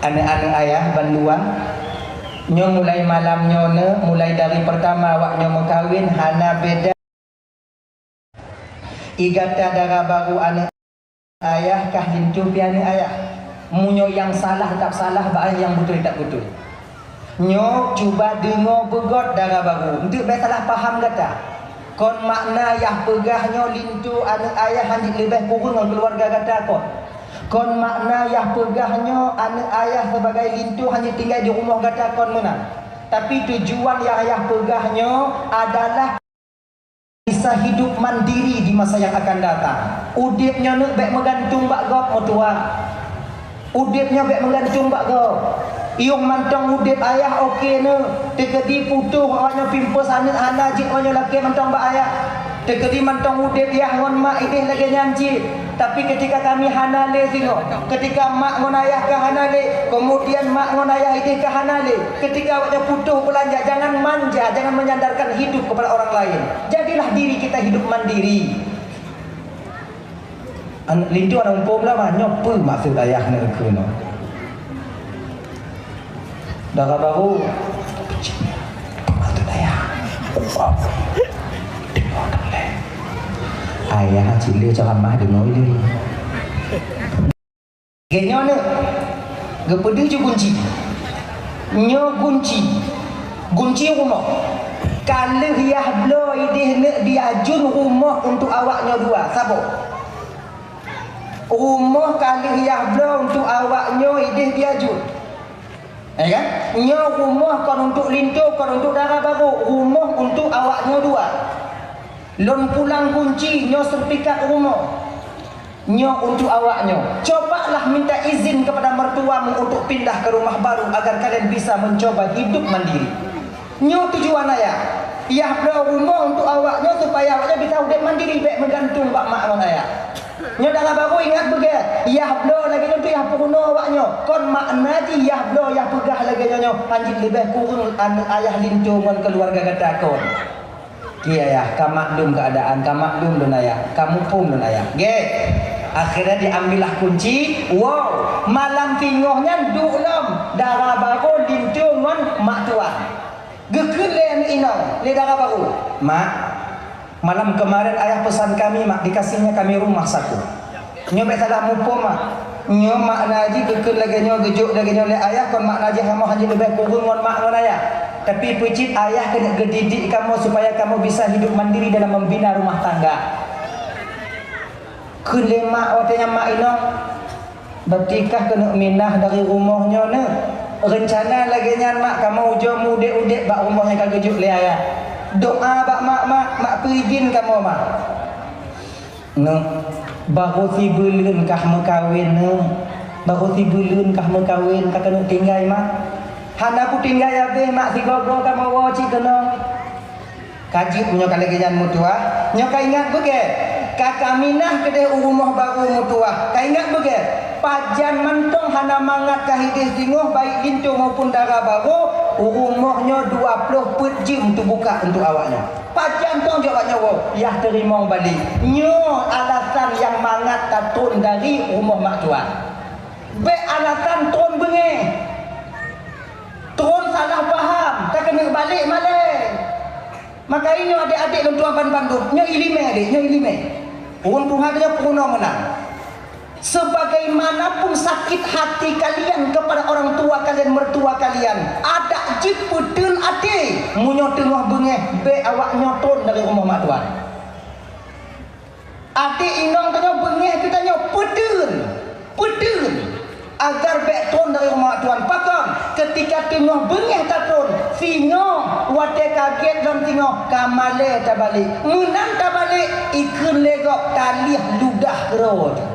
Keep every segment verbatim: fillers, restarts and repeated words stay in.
Aneuk-aneuk ayah bandua, nyoe mulai malam nyoe, mulai dari pertama awak nyoe meukawen, hana beda. I gata dara barô aneuk ayah, kah linto pih aneuk ayah. Meunyoe nyang salah teutap salah, bak nyang beutôi teutap beutôi. Nyoe cuba deungoe beugöt dara barô, eunteuk bèk salah paham gata. Kon makna yah peugah nyoe linto aneuk ayah hana jeuet leubeh kureueng ngon keuluwarga gata kon. Kon makna yah peugah nyoe aneuk ayah sibagai linto hana jeuet tinggai di rumoh gata kon meunan. Tapi tujuan nyang yah peugah nyoe adalah bisa hidup mandiri di masa yang akan datang. Udép nyoe neuk bèk meugantung bak gob meutuah. Udép nyoe bèk meugantung bak gob. Yôh mantong udép ayah oke neuk, teukeudi putôh awaknyoe pimpôh aneuk hana jeuet awaknyoe lakèe mantong bak ayah. Teukeudi mantong udép yah ngon mak idéh lagèe nyan cit. Tapi ketika kami hana lé singoh, ketika mak ngon ayah ka hana lé, kemudian mak ngon ayah idéh ka hana lé, ketika awaknyoe putôh beulanja, jangan manja, jangan menyandarkan hidup kepada orang lain. Jadilah diri kita hidup mandiri. An-, linto aneuk muphom lah, nyoe peue maksud ayah neuk keunoe. Dara barô. Maksud ayah. Deungoe lé. Ayah cit lé ceramah deungoe lé. Lagèe nyoe neuk. Geupeudeuh ju gunci. Nyoe gunci. Gunci rumoh. Ka lheueh yah bloe idéh neuk diajeuen rumoh untuk awaknyoe dua. Saboh. Rumoh ka lheueh yah bloe untuk awaknyoe idéh diajeuen. Ya kan? Nyoe rumoh kon untuk linto, kon untuk dara barô, rumoh untuk awaknyoe dua. Lôn pulang gunci, nyoe sertifikat rumoh. Nyoe untuk awaknyoe. Cobalah minta izin kepada mertuamu untuk pindah ke rumah baru agar kalian bisa mencoba hidup mandiri. Nyoe tujuan ayah. Yah bloe rumoh untuk awaknyoe supaya awaknyoe bisa udép mandiri, bèk meugantung bak mak ngon ayah. Nyoe dara barô ingat beugèt, yah bloe lagèe nyoe tu yah peurunoe awaknyoe. Kon makna jih yah bloe yah peugah lagèe nyoe nyoe, hana jeuet leubeh kureueng aneuk ayah linto ngon keuluwarga gata kon. Ki ayah, ka maklum keuadaan, ka maklum lôn ayah, ka muphom lôn ayah. Gèt. Akhirnya diambillah kunci. Wow, malam singoh nyan duek lom dara barô linto ngon mak tuan. Geukheun lé aneuk inong lé dara barô, "Mak, malam kemarin ayah pesan kami, Mak, dikasihnya kami rumah saku." Nyoe bèk salah muphom, Mak. Nyoe makna jih geukheun lagèe nyoe, geujok lagèe nyoe lé ayah, kon makna jih kamoe hana jeuet leubeh kureueng ngon mak ngon ayah. Tapi peue cit ayah keuneuk geudidik kamoe supaya kamoe bisa hidup mandiri dalam membina rumah tangga. Kheun lé mak watèe nyan mak inong, "Berarti kah keuneuk minah dari rumoh nyoe, neuk?" "Reuncana lagèe nyan, Mak, kamoe ujoe meuudép-udép bak rumoh nyang ka geujok lé ayah." "Doa bak mak, Mak, mak peuidin kamoe, Mak." "Neuk, barô sibuleuen kah meukawen, neuk. Barô sibuleuen kah meukawen, ka keuneuk tinggai, Mak." "Hana kutinggai abéh, Mak, sigoe-goe kamoe woe cit keunoe." Ka jeuet nyoe ka lagèe nyan meutuah, nyoe ka ingat beugèt. Ka kaminah keudeh u rumoh barô meutuah, ka ingat beugèt. Pajan mantong hana mangat ka idéh singoh, baik linto maupun dara barô, u rumoh nyoe dua ploh peuet jeuem teubuka untuk awaknyoe. Pajan mantong jok awaknyoe woe, yah teurimong balek. Nyoe alasan nyang mangat tatron dari rumoh mak tuan. Bèk alasan tron beungèh. Tron salah paham, ka keuneuk balek malèe. Maka nyoe adék-adék lôn tuan ban bandum, nyoe iéleumèe adék, nyoe iéleumèe. Ureueng tuha nyoe peurunoe meunan. Sebagaimanapun sakit hati kalian kepada orang tua kalian, mertua kalian, adak jih peuteun até, meunyoe teungoh beungèh, bèk awaknyoe tron dari rumoh mak tuan. Adék inong tanyoe beungèh geutanyoe peuteun, peuteun, agar bèk tron dari rumoh tuan. Pakon? Keutika teungoh beungèh tatron, singoh watèe ka gèt lom singoh ka malèe tabalek. Meunan tabalek, ikheun lé gob talieh ludah keudroe.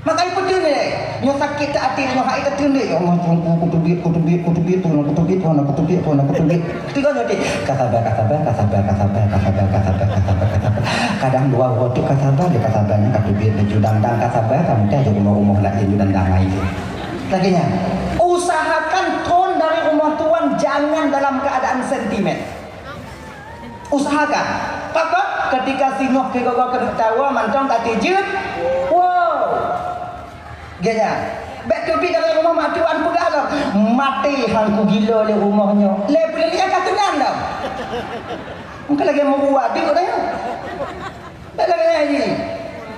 Maka ipeuteun lé, nyoe sakét that até nyoe hai teuteun lé. Ya Allah, Tuhanku, kuteubiet, kuteubiet, kuteubiet, Tuhan, kuteubiet, Tuhan, kuteubiet, Tuhan, kuteubiet. Tiga nyoe deh. Ka sabar, ka sabar, ka sabar. Kadang dua uroe tu ka sabar, dia ka sabar, nyan ka teubiet laju dandang ka sabar, ka mudah di rumah-rumah lain ju dandang lain. Lagèe nyan. Usahakan tron dari rumah tuan jangan dalam keadaan sentimen. Usahakan. Pakon? Keutika singoh keu gogo keuneuk tawa mantong ka teujeut. Wow. Gèt nyan. Bèk teubiet dari rumah mak Maté han kugilo lé rumoh nyoe. Lé peuleueh ka keunan dah. Mungkin lagèe meuruwa deuk dah nyoe. Dah lagèe nyan jih.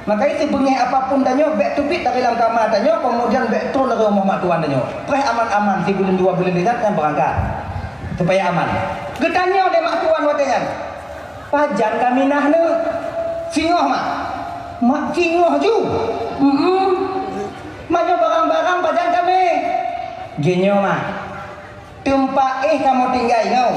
Makajih sibeungéh apapun tanyoe, bèk teubiet dari lam kama tanyoe, kemudian bèk trôn dari rumoh mak tuan tanyoe. Preh aman-aman, sibuleuen dua buleuen lé nyan, nyan beurangkat. Supaya aman. Geutanyoe lé mak tuan watèe nyan. Pajan ka minah neuk? Singoh, Mak? Mak, singoh ju. Mm-mm. Mak, nyoe barang-barang pajan ka mè? Geuh nyoe, Mak. Teumpat éh kamoe tinggai inoe.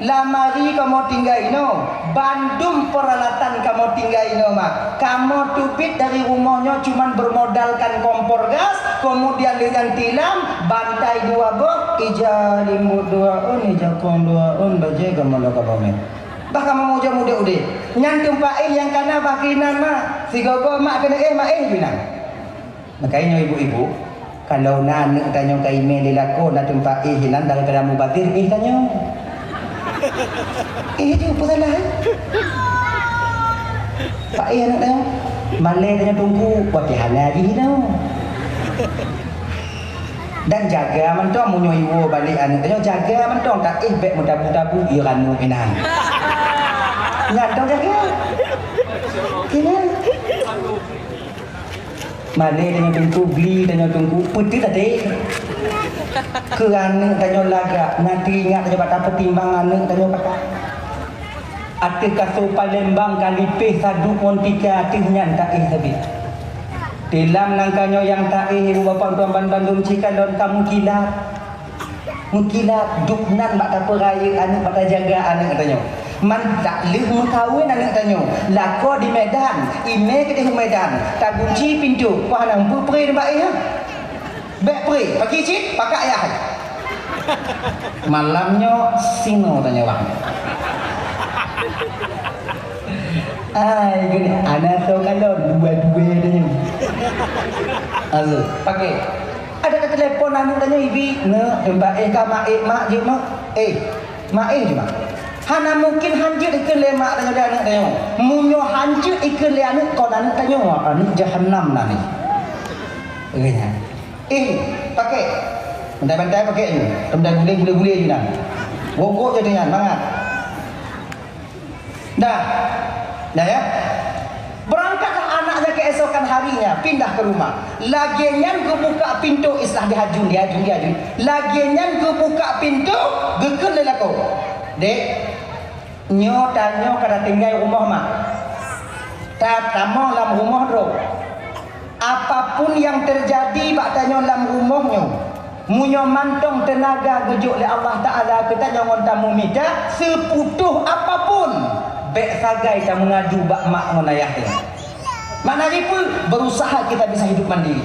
Lamari kamoe tinggai inoe. Bandum peuralatan kamoe tinggai inoe, Mak. Kamoe teubiet dari rumoh nyoe cuman bermodalkan kompor gas, kemudian dengan tilam, bantai dua boh, ija limbot dua ôn, ija kong dua ôn, bajèe kamoe lôn ka pamè. Bah kamoe mujôh mudép udép. Nyan teumpat éh nyang ka na bah keuinan, Mak. Sigoe-goe Mak keuneuk éh, Mak éh keuinan. Makajih nyoe ibu-ibu, kalau na aneuk tanyoe ka imè lé lakoe na teumpat éh inan daripada mubazir, éh tanyoe. Éh ju, peue salah, eh? Pak éh aneuk tanyoe. Malèe tanyoe teungku, watèe hana jih inoe. Dan jaga mantong, meunyoe iwoe balek aneuk tanyoe, jaga mantong, taéh bèk meutabu-tabu, ie ranup inan. Nyan tong jaga. Keunan. Malèe tanyoe teungku, bli tanyoe teungku, peuteuh taté. Keu aneuk tanyoe lagak, na teuingat tanyoe bak tapeutimang aneuk tanyoe pakat. Ateueh kasô Palembang ka lipéh saduek ngon tika, ateueh nyan taéh sabé. Tilam nangka nyoe nyang taéh, ibu bapak tuan ban bandum cit kalon ka meukilat. Meukilat, dub nan bak tapeurayeuk aneuk, bak tajaga aneuk tanyoe. Man takleuh meukawen aneuk tanyoe, lakoe di Medan, imè keudéh u Medan, tagunci pintoe, wah, hana peue-peue nibak éh, ha? Bèk peue, pagi cit, pakat ayah. Malam nyoe, sinoe tanyoe, bang. Ai, geuh, ana soe kalon, dua-dua tanyoe. Aduh, pakai. Ada ka telepon aneuk tanyoe, ibi, neuk, teumbak, eh, ka mak, eh, mak, jeuet mak. Eh, mak, eh, jeuet mak. Hana mungkin han jeuet ikheun lé mak tanyoe lé aneuk tanyoe. Meunyoe han jeuet ikheun lé aneuk, kon aneuk tanyoe, aneuk jahanam na nyoe. Eh, pakai. Bantai-bantai pakai nyoe. Teumbak gulé, gulé-gulé jeuet na. Gok-gok jeuet nyan, mangat. Dah. Dah, ya. Berangkatlah anaknya keesokan harinya, pindah ke rumah. Lagèe nyan geubuka pintoe, istilah dihajun, dihajun, dihajun. Lagèe nyan geubuka pintoe, geukheun lé lakoe, "Dek, nyoe tanyoe ka tatinggai rumoh mak. Tatamong lam rumoh droe." Apapun nyang teujadi bak tanyoe lam rumoh nyoe, meunyoe mantong teunaga geujok lé Allah Taala keu tanyoe ngon tamumita, seuputôh apapun, bèk sagai tameungadu bak mak ngon ayah tanyoe. Makna jih peue? Berusaha kita bisa hidup mandiri.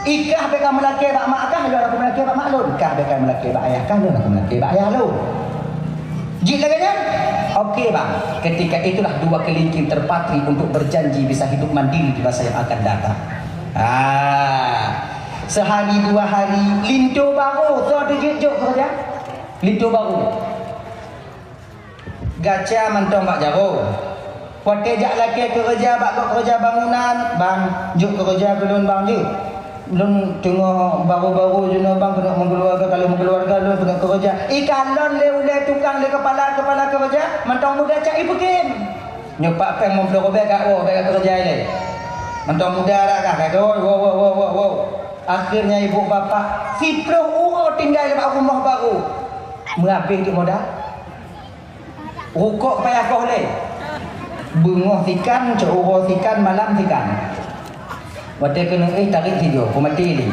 Ikah bèk kameulakèe bak mak kah, lôn aku meulakèe bak mak lôn. Kah bèk kameulakèe bak ayah kah, lôn aku meulakèe bak ayah lôn. Jeuet lagèe nyan? Oke, bang. Ketika itulah dua kelingking terpatri untuk berjanji bisa hidup mandiri di masa yang akan datang. Ah, sehari dua hari, linto barô, soe teujeuet jok keureuja? Linto barô. Gaca mantong bak jaroe. Watèe jak lakèe keureuja bak gob keureuja bangunan, "Bang, jok keureuja keu lôn, Bang, jeuet. Lôn teungoh barô-barô jinoe, Bang, keuneuk meukeuluwarga, ka lheueh meukeuluwarga lôn keuneuk keureuja." Ikalon lé ulèe tukang, lé keupala-keupala keureuja, mantong meugaca ipeukém. Nyoe pat péng limong ploh ribèe ka woe, bèk ka keureuja ilèe. Mantong muda dak kah, ka woe, woe, woe. Akhirnya ibu bapak, siploh uroe tinggai bak rumoh barô. Meuabéh teuk modal. Rukok payah koh lé. Beungoh sikan, cok uroe sikan, malam sikan. Watèe keuneuk éh, tarék sigoe, peumaté lé.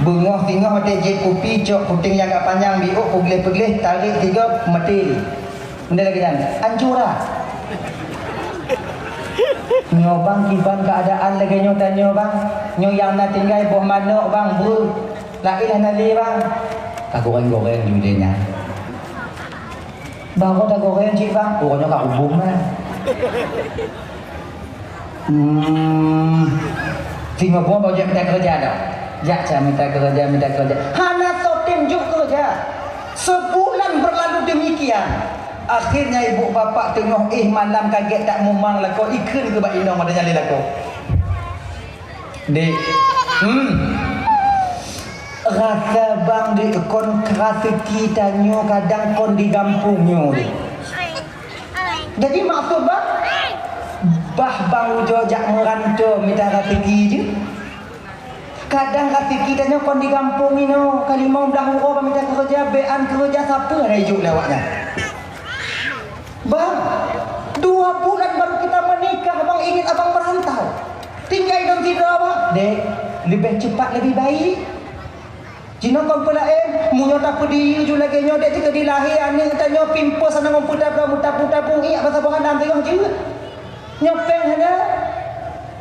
Beungoh singoh watèe jieb kupi, cok puténg nyang agak panyang, biôk peugleh-peugleh, tarék sigoe, peumaté lé. Meunyoe lagèe nyan, anjura. Nyoe bang, kiban keuadaan lagèe nyoe tanyoe bang. Nyoe nyang na tinggai boh manok bang, breuh. Laén hana lé bang. Ka goreng-goreng ju lé nyan. Barô tagoreng cit bang, uroe nyoe ka ubông na. Hmm. Singoh bunoe bak jak mita keureuja dak? Jak cit mita keureuja, mita keureuja. Hana soe tem jok keureuja. Sebulan berlalu demikian. Akhirnya ibu bapak teungoh éh malam kagèt dak mumang lakoe, ikheun keu bak inong watèe nyan lé lakoe. Dek. Hmm. Rasa bang di kon raseuki tanyoe kadang kon di gampông nyoe deh. Jadi maksud bang, bah bang ujoe jak meuranto mita raseuki jeuet. Kadang raseuki tanyoe kon di gampông inoe, ka limong blaih uroe bang mita keureuja, bék an keureuja sapeue hana ijok lé awaknyan. Bang, dua bulan baru kita menikah, bang ingin abang merantau. Tinggai lom sidroe, bang. Dek, leubeh cepat leubeh baik. Jinoe kon peulaén, meunyoe tapeudiyeu ju lagée nyoe, dek, teukeudi lahé aneuk tanyoe pimpos hana ngon peutabloe, meutabung-tabung iek basa boh hanam teuh jeuet. Nyoe péng hana.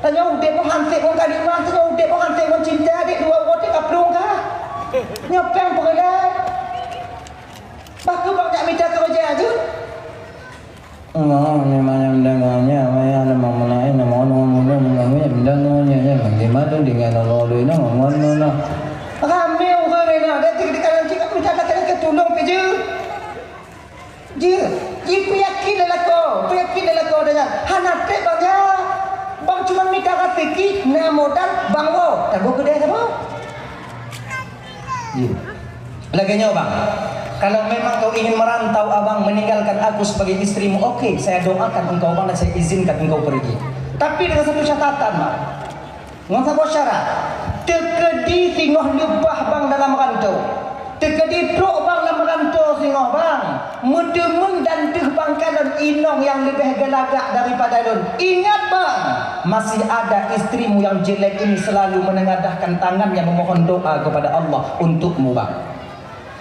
Tanyoe udeb boh hansék ngon kalimah, tanyoe udeb boh hansék ngon cinta, dek, dua uroe teuh ka plueng ka. Nyoe péng peureulée. Bah keu bang jak mita keureuja jeuet. Oh, ni manyam dengonya, maya nama mulai nama orang muda mengambil dan nanya ya bagaimana dengan Allah dulu nama mana. Ramé ureuëng rena, dan tika tika nanti kat mita kata ke tulung pe je. Je, je peuyakin lelako, peuyakin lelako dengan hana trek bang ya. Bang cuma mita raseuki, na modal, bang wo, tago kedai sama. Ya. Lagée nyoe bang, kalau memang kau ingin merantau abang meninggalkan aku sebagai istrimu, oke, saya doakan engkau bang dan saya izinkan engkau pergi. Tapi dengan satu catatan bang, ngon saboh syarat, teukeudi singoh leupah bang dalam ranto, teukeudi trok bang lam ranto singoh bang, meuteumeun dan teuh bang kalon inong nyang leubeh geulagak daripada lôn. Ingat bang, masih ada istrimu yang jelek ini selalu menengadahkan tangannya memohon doa kepada Allah untukmu bang.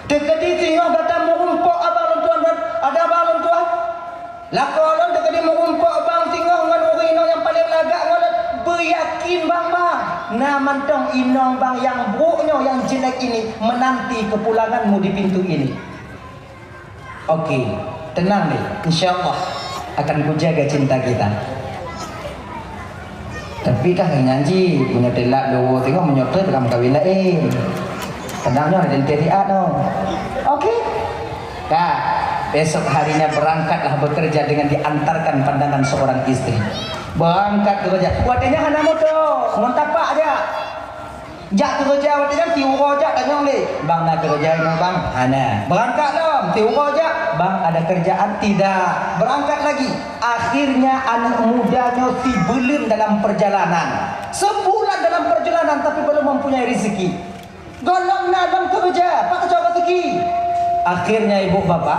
Teukeudi singoh gata meurumpok abang lôn tuan, ada abang lôn tuan. Lakoe lôn teukeudi meurumpok bang singoh ngon ureuëng inong nyang paleng lagak ngon lôn. Beuyakin bang, bang, na mantong inong bang nyang brok nyoe nyang jelek ini menanti kepulanganmu di pintu ini. Oke, tenang deh. Insya Allah akan kujaga cinta kita. Tapi kah nyan ji, meunyoe telat dua tengok meunyoe trep dalam kawin lain. Tenang nyoe ada tiat-tiat tu. Oke. Kak, besok harinya berangkatlah bekerja dengan diantarkan pandangan seorang istri. Berangkat kerja. Watée nyan hana moto, ngon tapak aja. Jak keureuja watée nyan siuroe jak tanyong lé, "Bang na keureuja inoe bang?" "Hana." "Beurangkat lom." Siuroe jak, "Bang ada kerjaan?" "Tidak." Beurangkat lagi. Akhirnya aneuk muda nyoe sibuleuen dalam perjalanan. Sebulan dalam perjalanan tapi belum mempunyai rezeki. Gohlom na lom keureuja, pat tacok rezeki. Akhirnya ibu bapak,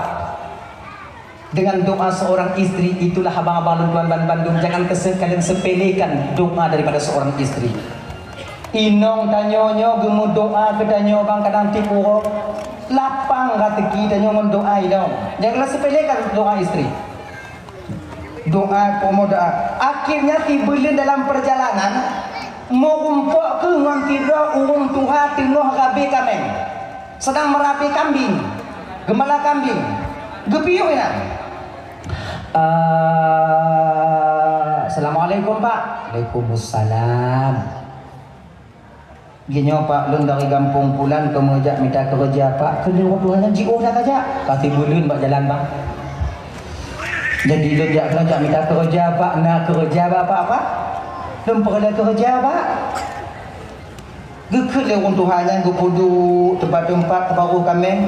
dengan doa seorang istri, itulah abang-abang lôn tuan ban bandum, jangan kese-, kalian sepelekan doa daripada seorang istri. Inong tanyoe nyoe geumeudoa keu tanyoe bang kadang tiep uroe. Lapang raseuki tanyoe ngon doa inong. Jangan sepelekan doa istri. Doa, peumudoa. Akhirnya sibuleuen dalam perjalanan, meurumpok keuh ngon sidroe ureuëng tuha teungoh rabe kaméng. Sedang merabe kambing, geumbala kambing, geupiôh inan. "Ah, assalamualaikum, Pak." "Waalaikumsalam." "Ginyoe, Pak, lôn dari gampông pulan, keumeujak mita keureuja, Pak." "Keu lôn tuha nyan jiôh na kajak?" "Ka sibuleuen bak jalan, Pak." "Jadi lôn jak keureuja mita keureuja, Pak, na keureuja bak Pak, Pak?" "Lôn peureulée keureuja, Pak." Geukheun lé ureuëng tuha nyan geupeuduek teumpat-teumpat keubaroe kaméng.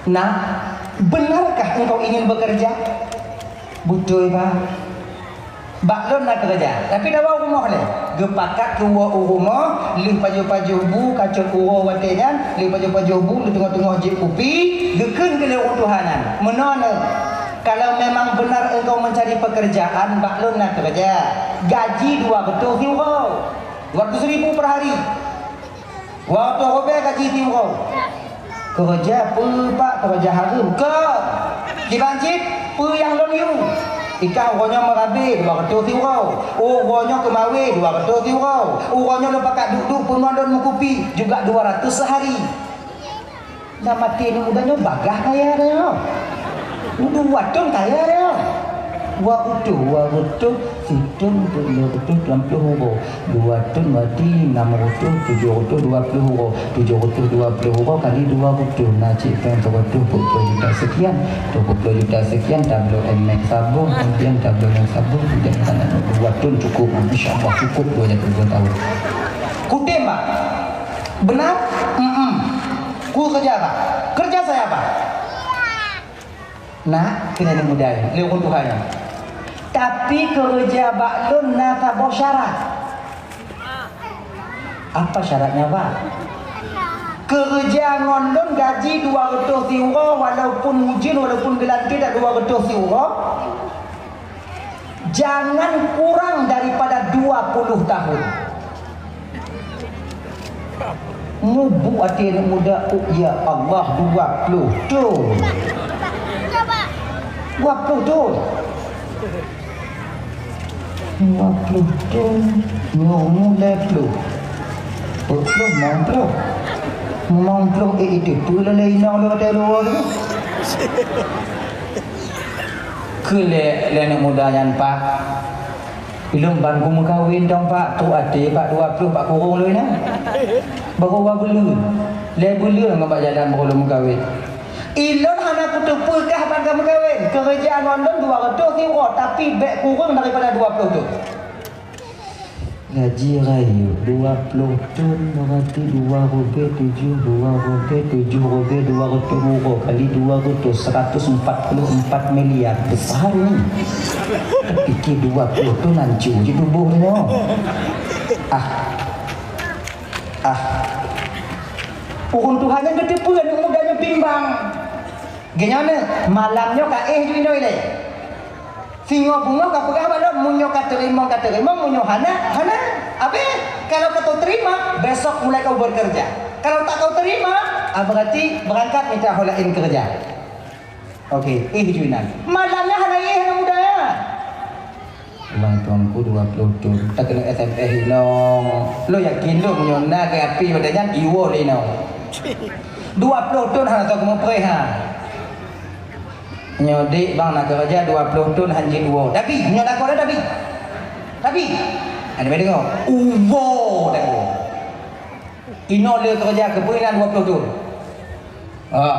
"Nak, benarkah engkau ingin bekerja?" "Beutôi, Pak." "Bak lôn na keureuja, tapi dawa u rumoh lé." Geupakat geuwoe u rumoh, lheueh pajoh-pajoh bu, kacok uroe watée nyan, lheueh pajoh-pajoh bu, lheueh teungoh-teungoh jieb kupi, geukheun keu lé ureuëng tuha nyan, "Meunoe neuh, kalau memang benar engkau mencari pekerjaan, bak lôn na keureuja. Gaji dua reutôh siuroe." Dua ratus ribu per hari. Dua reutôh ribèe gaji siuroe. Keureuja peue, Pak? Keureuja hareuem? Kon. Kiban cit, peue nyang lôn yue? Ikan uroe nyoe meurabe dua reutôh siuroe. Uroe nyoe keumawe dua reutôh siuroe. Uroe nyoe lôn pakat duek-duek peue ngon lôn meukupi juga dua ratus sehari. Dah maté ni muda nyoe bagah kaya dah nyoe. Udah dua thon kaya dah nyoe. Dua reutôh, dua reutôh, sithon, dua reutôh, enam puluh uroe. Dua thon berarti enam reutôh, tujoh reutôh dua puluh uroe. Tujoh reutôh dua puluh uroe kali dua reutôh, na cit péng seratus dua puluh juta sekian. Dua puluh juta sekian, tabloe M X saboh, kemudian tabloe M X saboh, kemudian dua thon cukup. Insya Allah cukup dua, dua tahun. Kutem, Pak. Benar? Mm-mm. Ku keureuja apa? Keureuja saya apa? Nah, keuneuk muda lé ureueng tuha nyoe. Tapi keureuja bak lôn na saboh syarat. Apa syaratnya, Pak? Keureuja ngon lôn gaji dua reutôh siuroe, walaupun ujeuen, walaupun geulanteue dak dua reutôh siuroe. Jangan kurang daripada dua puluh tahun. Mubu até aneuk muda, oh ya Allah, dua puluh thon. Dua puluh thon. Dua puluh thon. Nyoe mulai puluh. Peuet ploh, limong ploh. Limong ploh, eh, itu pula lé inong lé watée dua tu. Keu lé, lé aneuk muda nyan, Pak. Ilôn ban kumeukawen dong, Pak. Tu até, Pak, dua ploh bak kurong lôn nyan. Baru dua buleuen. Lé buleuen ngon bak jalan baru lôn meukawen. Ilôn hana kuteupeue kah ban ka meukawen. Keureuja ngon lôn dua reutôh siuroe, tapi bék kureueng daripada dua ploh thon. Gaji rayeuk dua ploh thon, berarti dua ribèe tujoh, dua ribèe tujoh ribèe dua reutôh uroe kali dua reutôh, seratus empat puluh empat miliar. Besar ni. Pikir dua ploh thon hancô jih tuboh nyoe. Ah. Ah. Ureueng tuha nyan geuteupeue aneuk muda nyoe bimbang. Geuhnyoe, malam nyoe ka éh ju inoe ilée. Singoh beungoh ka peugah bak lôn, meunyoe ka teurimong, ka teurimong, meunyoe hana, hana. Abéh, kalau ka teuterima, besok mulai kau bekerja. Kalau tak kau terima, ah, berarti berangkat mita ho laén keureuja. Oke, éh ju inan. Malam nyan hana éh aneuk muda nyan. Wah, tuanku dua ploh thon. Tak keuneuk S M S inong. Lôn yakin lôn meunyoe na keu api pada nyan, iwoe lé inong. Dua ploh thon hana tau keumeupréh ha. Nyoe dik bang na keureuja dua ploh thon han jeuet woe. Tapi, nyoe lakoe dah tapi. Tapi, ada mai deungoe. Uwoe dah woe. Inoe le keureuja keu peue inan dua ploh thon. Ah.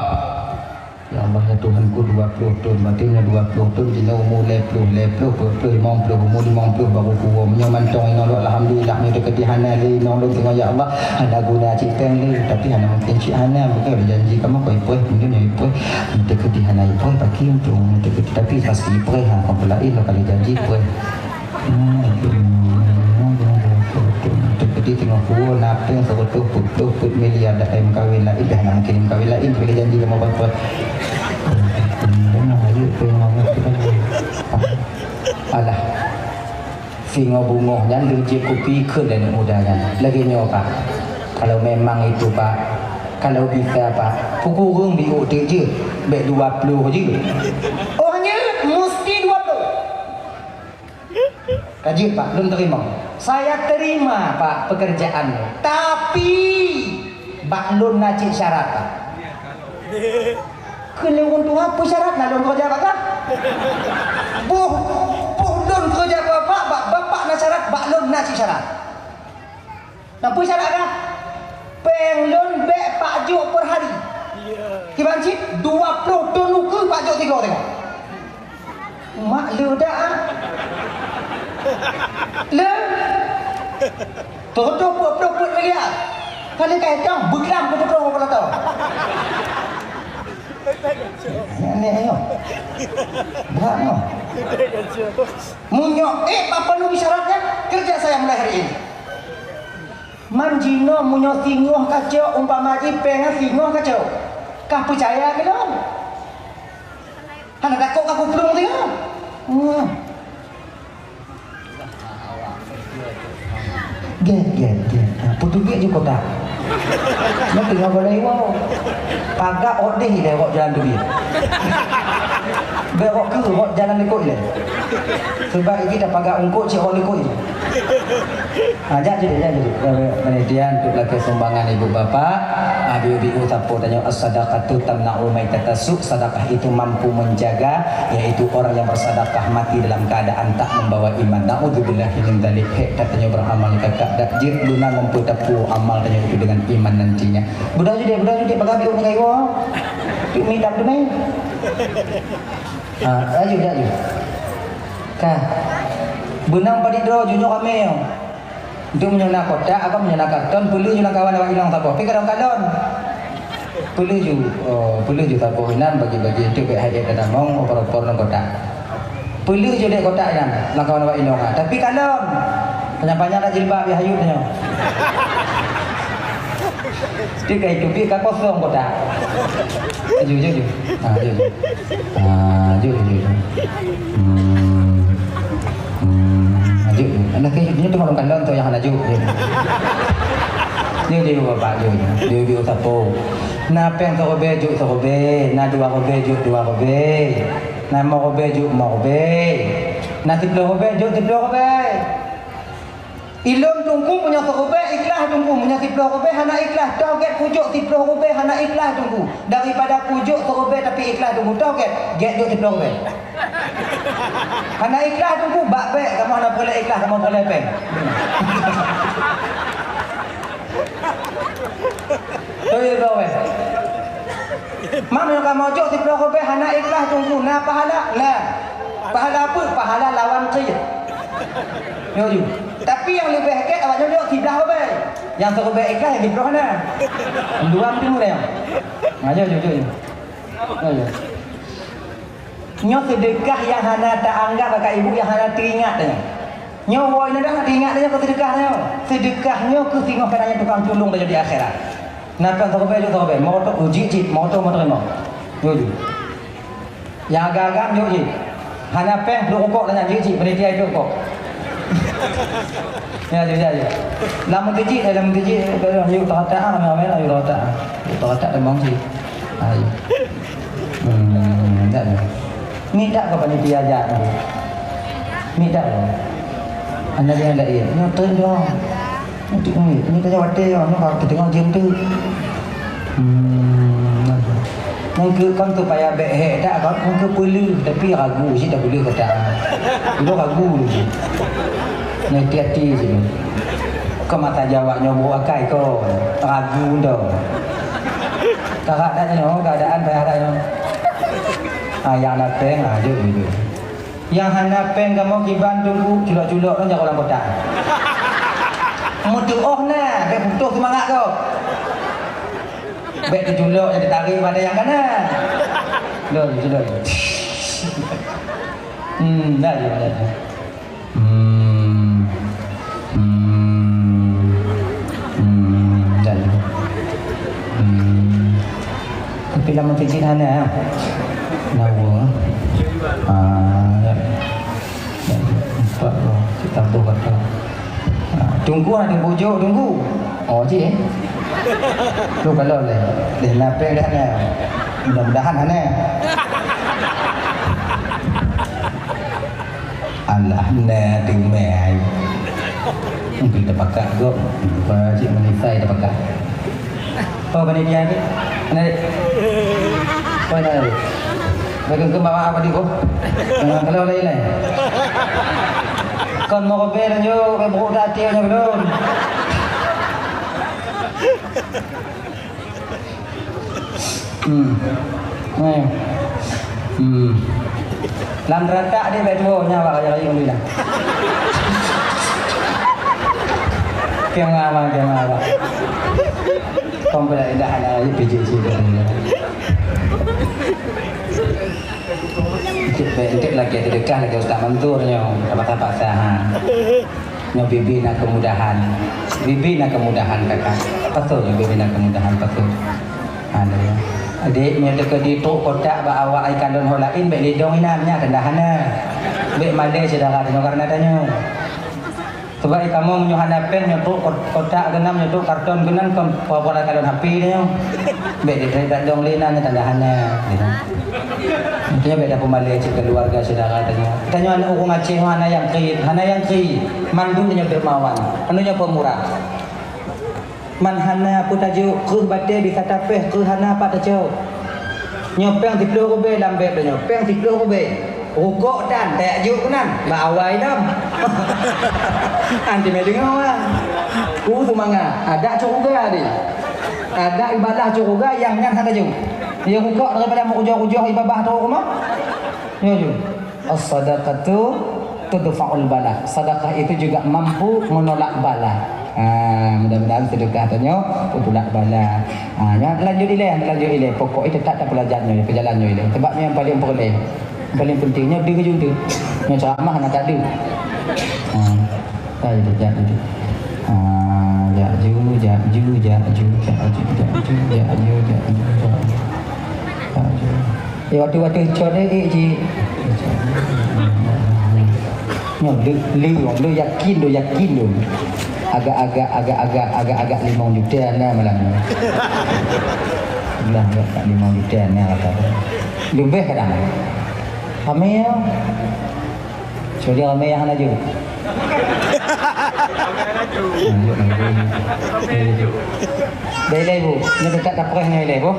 Ya Allah, ya Tuhanku, dua ploh thon. Berarti nyoe dua ploh thon, jinoe umu lhèe ploh, lhèe ploh, peuet ploh, limong ploh, umu limong ploh baru kuwoe. Meunyoe mantong inoe lôn, alhamdulillah, nyoe teukeudi hana lé inoe lôn teungoh, ya Allah. Hana guna cit péng lé, tapi hana mungkin cit hana. Bukan ada janji kamoe keu ipreh, mungkin nyoe ipreh. Nyoe teukeudi hana ipreh, paki untuk nyoe teukeudi, tapi pasti ipreh, ha, kon peulaén lôn kali janji ipreh. Teukeudi teungoh kuwoe na péng seureutôh peuet ploh peuet miliar dah meukawen laén, dah na mungken meukawen laén, boleh janji lom apa-apa. Alah, singoh beungoh nyan leuh jeuet kupi kheun lé aneuk muda nyan. Lagèe nyoe, Pak. Kalau memang itu, Pak, kalau bisa, Pak, peukureueng biôh teuk jeuet, bèk dua ploh jeuet. Oh, nyan musti dua ploh. Ka jeuet, Pak, lôn teurimong. Saya terima, Pak, pekerjaan lôn. Tapi, bak lôn na cit syarat, Pak. Kheun lé ureueng tuha, peue syarat na lôn keureuja bak kah? Boh, boh lôn keureuja bak bapak, bak bapak na syarat, bak lôn na cit syarat. Na peue syarat kah? Péng lôn bèk pajoh per hari. Kiban cit dua ploh thon ukeue pajoh tiga tengok. Mak le dak ah. Le. Tutoe peuet ploh peuet miliar. Kali ka hitam beuklam keu tutoe kepala tau. Nyan ni ayo. Berat noh. Meunyoe eh apa nu syaratnya? Kerja saya mulai hari ini. Man jinoe meunyoe singoh kacok, umpama jih péng singoh kacok, kah peucaya keu lôn? Hana takot kah kuplueng singoh? Hmm. Gét, gét, gét. Ha, peuteubiet ju kotak. Nyan teungoh balai woe. Pagak rot deh ilèe rot jalan teubiet. Bèk rot keu rot jalan likot ilèe. Sebab iki tapagak ungkot cit rot likot ilèe. Ha, jak jeuet, jak jeuet. Panitia untuk lakèe sumbangan ibu bapak. Ha, biu-biu sapo tanyoe as-sadaqatu tamna'u maitatasu, sedekah itu mampu menjaga, yaitu orang yang bersedekah mati dalam keadaan tak membawa iman. Naudzubillahi min dzalik. Hék that tanyoe beramal kakak dak jeuet guna mempeutapu amal tanyoe itu dengan iman nantinya. Budak judek, budak judek, bagabe ureueng kaya. Tu mi dam tu mi. Ha, laju, laju. Ka. Beunang padit droe, junyoe ramé nyoe. Untuk meunyoe na kotak, apa meunyoe na karton, peuli ju lam kawan awak inong saboh. Pi kadang kalon. Peuleueh ju, oh, peuleueh ju saboh inan bagi-bagi eunteuk bèk hai ék tamong opor-opor lam kotak. Peuleueh ju dek kotak inan, lam kawan awak inong, ha. Tapi kalon, panyang-panyang dak jilbab, ya, hayut nyoe. Dia ka itu, dia ka kosong kotak. Aju, aju, aju. Ha, aju, aju. Ha, aju, aju, aju. Hmm. Hmm, aju. Alah, kayaknya tu malam kalon tu yang aju. Aju, aju, bapak, aju. Aju, aju, sapo. Na péng siribèe, jok siribèe. Na dua ribèe, jok dua ribèe. Na limong ribèe, jok limong ribèe. Na siplôh ribèe, jok siplôh ribèe. Ilôn Teungku meunyoe siribèe ikhlas Teungku, meunyoe siplôh ribèe hana ikhlas, toh gèt kujok siplôh ribèe hana ikhlas Teungku. Daripada kujok siribèe tapi ikhlas Teungku, toh gèt, gèt jok siplôh ribèe. Hana ikhlas Teungku, bak bèk kamoe hana peureulèe ikhlas, kamoe peureulèe péng. Beutôi, beutôi. Mam, nyang kamoe jok siplôh ribèe hana ikhlas Teungku, na pahala? Na. Pahala apa? Pahala lawan kheun. Nyoe ju. Tapi nyang leubeh gèt awak nyoe jok siblaih ribèe. Nyang siribèe ikhlas, nyang siplôh hana. Dua meuteumé nyoe. Ayo, jok, jok. Ayo. Nyoe seudeukah nyang hana taanggab kakak ibu, nyang hana teuingat tanyoe. Nyoe woe inong dah teuingat tanyoe keu seudeukah tanyoe. Seudeukah nyoe keu singoh ka tanyoe tukang tulông tanyoe di akhirat. Na péng siribèe jok siribèe, meurumpok jok cit, meurumpok meuteurimong. Jok jih. Nyang agam-agam jok jih. Hana péng, duek rukok tanyoe, jok cit, panitia jok rukok. Ya, ya, ya, ya. Lam meuseujid, eh, lam meuseujid, eh, yuk teukatak, ah, ramé-ramé lah, yuk teukatak, ah. Yuk teukatak, teumang cit. Ah, ya. Hmm, dak, dak. Ni dak keu panitia jak. Ni dak keu. Aneuk dia dak iya. Nyoe teun doang. Ni tu ni, ni tanya watèe nyoe, nyoe ka teungoh jeuem tu. Hmm. Nyan keuh kan supaya bèk hék dak, kan keuh peuleueh, tapi ragu cit dak peuleueh kata. Dulu ragu dulu cit. Nah, hati-hati cit. Keu mata Jawa nyoe buruk akai ko. Ragu dah. Kakak dak nyoe, keadaan payah dak nyoe. Ah, nyang na péng, ah, jok, jok. Nyang hana péng kamoe kiban Teungku, culok-culok nyoe jaroe lam kotak. Meutuoh na, bèk putôh seumangat ko. Bèk teuculok nyang teutarek pada nyang kana. Lôn, lôn. Hmm, dah, dah, dah. Hmm. Hmm. Hmm, dah, dah. Hmm. Tapi lam meuseujid hana, ya? Lawa. Ah, ya. Empat tu, cit tamboh kata. Ah, Teungku, ada bujok Teungku. Oh, cik, eh? Tu kalau leh. Leh lapeh dah, nah. Mudah-mudahan hana. Alah, na teumé ai. Mungkin tapakat gob. Bukan cit meunifai tapakat. Oh, panitia ke? Naik. Oh, naik. Bagi ke bawa apa di ko? Kalau lain lain. Kon mau kopi lanjut, ke buku tadi aja belum. Hmm. Eh. Hmm. Lam ratak dia bèk tuwo nyan awak rayeuk-rayeuk bilang. Kiang awak, kiang awak. Komplek indah ada aja P J C tadi. Cek bèk, cek lagi teudeukah lagi Ustaz Mansur nyoe. Apa-apa sah, ha. Nyoe bibi na kemudahan. Bibi na kemudahan, kakak. Betul, bibi na kemudahan, betul. Ha, dah, ya. Adik, nyoe teuka di trok kotak bak awak ai kalon ho lain, bèk lidong inan, nyan tanda hana. Bèk malèe syedara tanyoe karena tanyoe. Sebab kamoe meunyoe hana péng, nyoe trok kot-, kotak keunan, nyoe trok karton keunan, kon peue-peue kalon H P tanyoe. Bèk di-, di-, lidong lé inan, tanda hana. Intinya bèk tapeumalèe cit keuluwarga syedara tanyoe. Tanyoe aneuk ureueng Aceh, hana nyang kriet, hana nyang kriet. Mandum tanyoe dermawan, mandum nyoe pemurah. Man hana peue tajok, kreueh batèe bisa tapéh, kreueh hana pat tacok. Nyoe péng siplôh ribèe lam bèb tanyoe, péng siplôh ribèe. Rukok tan, tajak jok keunan, bak awai lom. Anti mè deungoe wah. Ku seumangat, adak syeuruga deh. Adak ibadah syeuruga nyang nyan hana tajok. Nyang rukok daripada meurujoh-rujoh ié babah trok rumoh. Nyoe ju. As-sadaqatu tudfa'ul bala. Sedekah itu juga mampu menolak bala. Ah, mudah-mudahan sedekah tanyoe beutulak bala. Ah, nyan lanjut ilée, lanjut ilée. Pokok itu tak tapeulajah nyoe, peujalan nyoe ilée. Sebab nyoe yang paling peureulée. Yang paling penting nyoe deuh ju deuh. Nyoe ceramah hana tak deuh. Ah, tak deuh, tak deuh. Ah, jak ju, jak ju, jak ju, jak ju, jak ju, jak ju, jak ju, jak ju. Jak ju. Eh, watèe-watèe cot, eh, eh, cik. Nyoe, le, le, le yakin, le yakin, le. Agak-agak, agak-agak, agak-agak limong juta na malam ni. Lah, agak limong juta na rata. Leubeh kadang. Ramé, ya. Kecuali ramé nyang hana jeuet. Dah ilée, Bu. Nyoe dekat dapur nyoe ilée, Bu.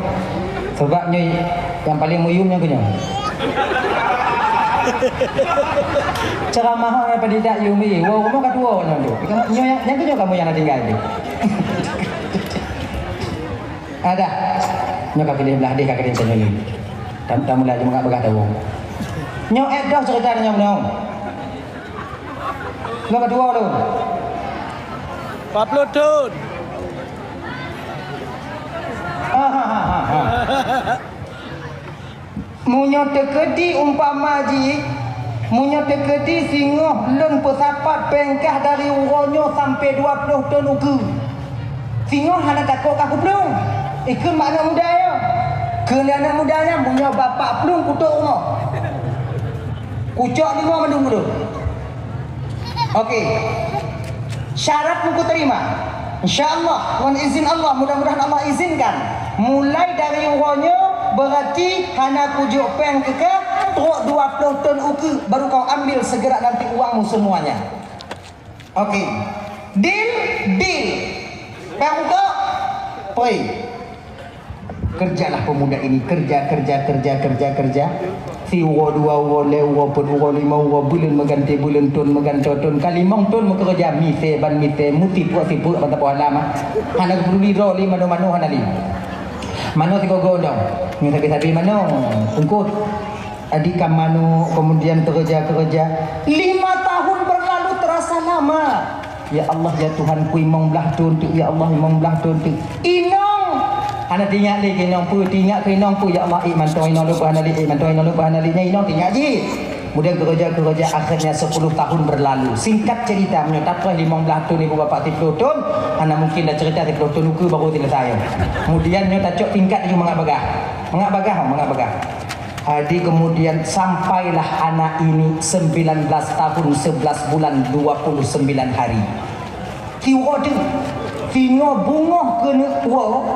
Sebab nyoe nyang paling muyum nyang keunyoe. Ceramah nyoe pada tidak yum, eh. Wow, kamu ka dua nyoe tu. Nyoe nyang, nyang keunyoe kamu nyang na tinggai tu. Ada. Nyoe ka pilih belah deh ka kering tanyoe ni. Tam-, tamu laju mengak bagah tahu. Nyoe eh dah cerita nyoe nyoe. Nyoe ka dua tu. Empat puluh thon. Ha, ha, ha, ha, ha. Meunyoe teukeudi umpama jih, meunyoe teukeudi singoh lôn peusapat péng kah dari uroe nyoe sampoe dua ploh thon ukeue. Singoh hana takot kah kuplueng. Ikheun bak aneuk muda nyoe. Kheun lé aneuk muda nyan, meunyoe bapak plueng kutok rumoh. Kucok lima mandum ulôn. Oke. Syarat meukuterima. Insya Allah, ngon izin Allah, mudah-mudahan Allah izinkan. Mulai dari uroe nyoe, berarti hana kujok péng keu kah, trok dua ploh thon ukeue, baru kau ambil segera nanti uangmu semuanya. Oke. Deal, deal. Péng ukeue, poi. Kerjalah pemuda ini, kerja, kerja, kerja, kerja, kerja. Siuroe dua uroe, lhèe uroe, peuet uroe, lima uroe, buleuen meuganti buleuen, thon meuganti thon, ka limong thon meukeureuja, misé ban misé, meusipeuk-sipeuk ban saboh alam, ah. Hana geupeduli droe lé manoe-manoe hana lé. Manoe sigoe-goe dong. Nyoe sabe-sabe manoe, eungkôt. Adi ka manoe, kemudian keureuja-keureuja. Lima tahun berlalu terasa lama. Ya Allah, ya Tuhanku, limong blaih thon teuk, ya Allah, limong blaih thon teuk. Inong! Hana teuingat lé keu inong peue, teuingat keu inong peue, ya Allah, ék mantong inong lôn peuhana lé, ék mantong inong lôn peuhana lé, nyan inong teuingat jih. Kemudian keureuja-keureuja, akhirnya sepuluh tahun berlalu. Singkat cerita, meunyoe tapreh limong blaih thon ibu bapak siplôh thon, hana mungkin dah cerita siplôh thon ukeue baru selesai. Kemudian nyoe tacok tingkat laju mangat bagah. Mangat bagah, mangat bagah. Jadi kemudian sampailah anak ini sembilan belas tahun sebelas bulan dua puluh sembilan hari. Siuroe teuk, singoh beungoh keuneuk uroe,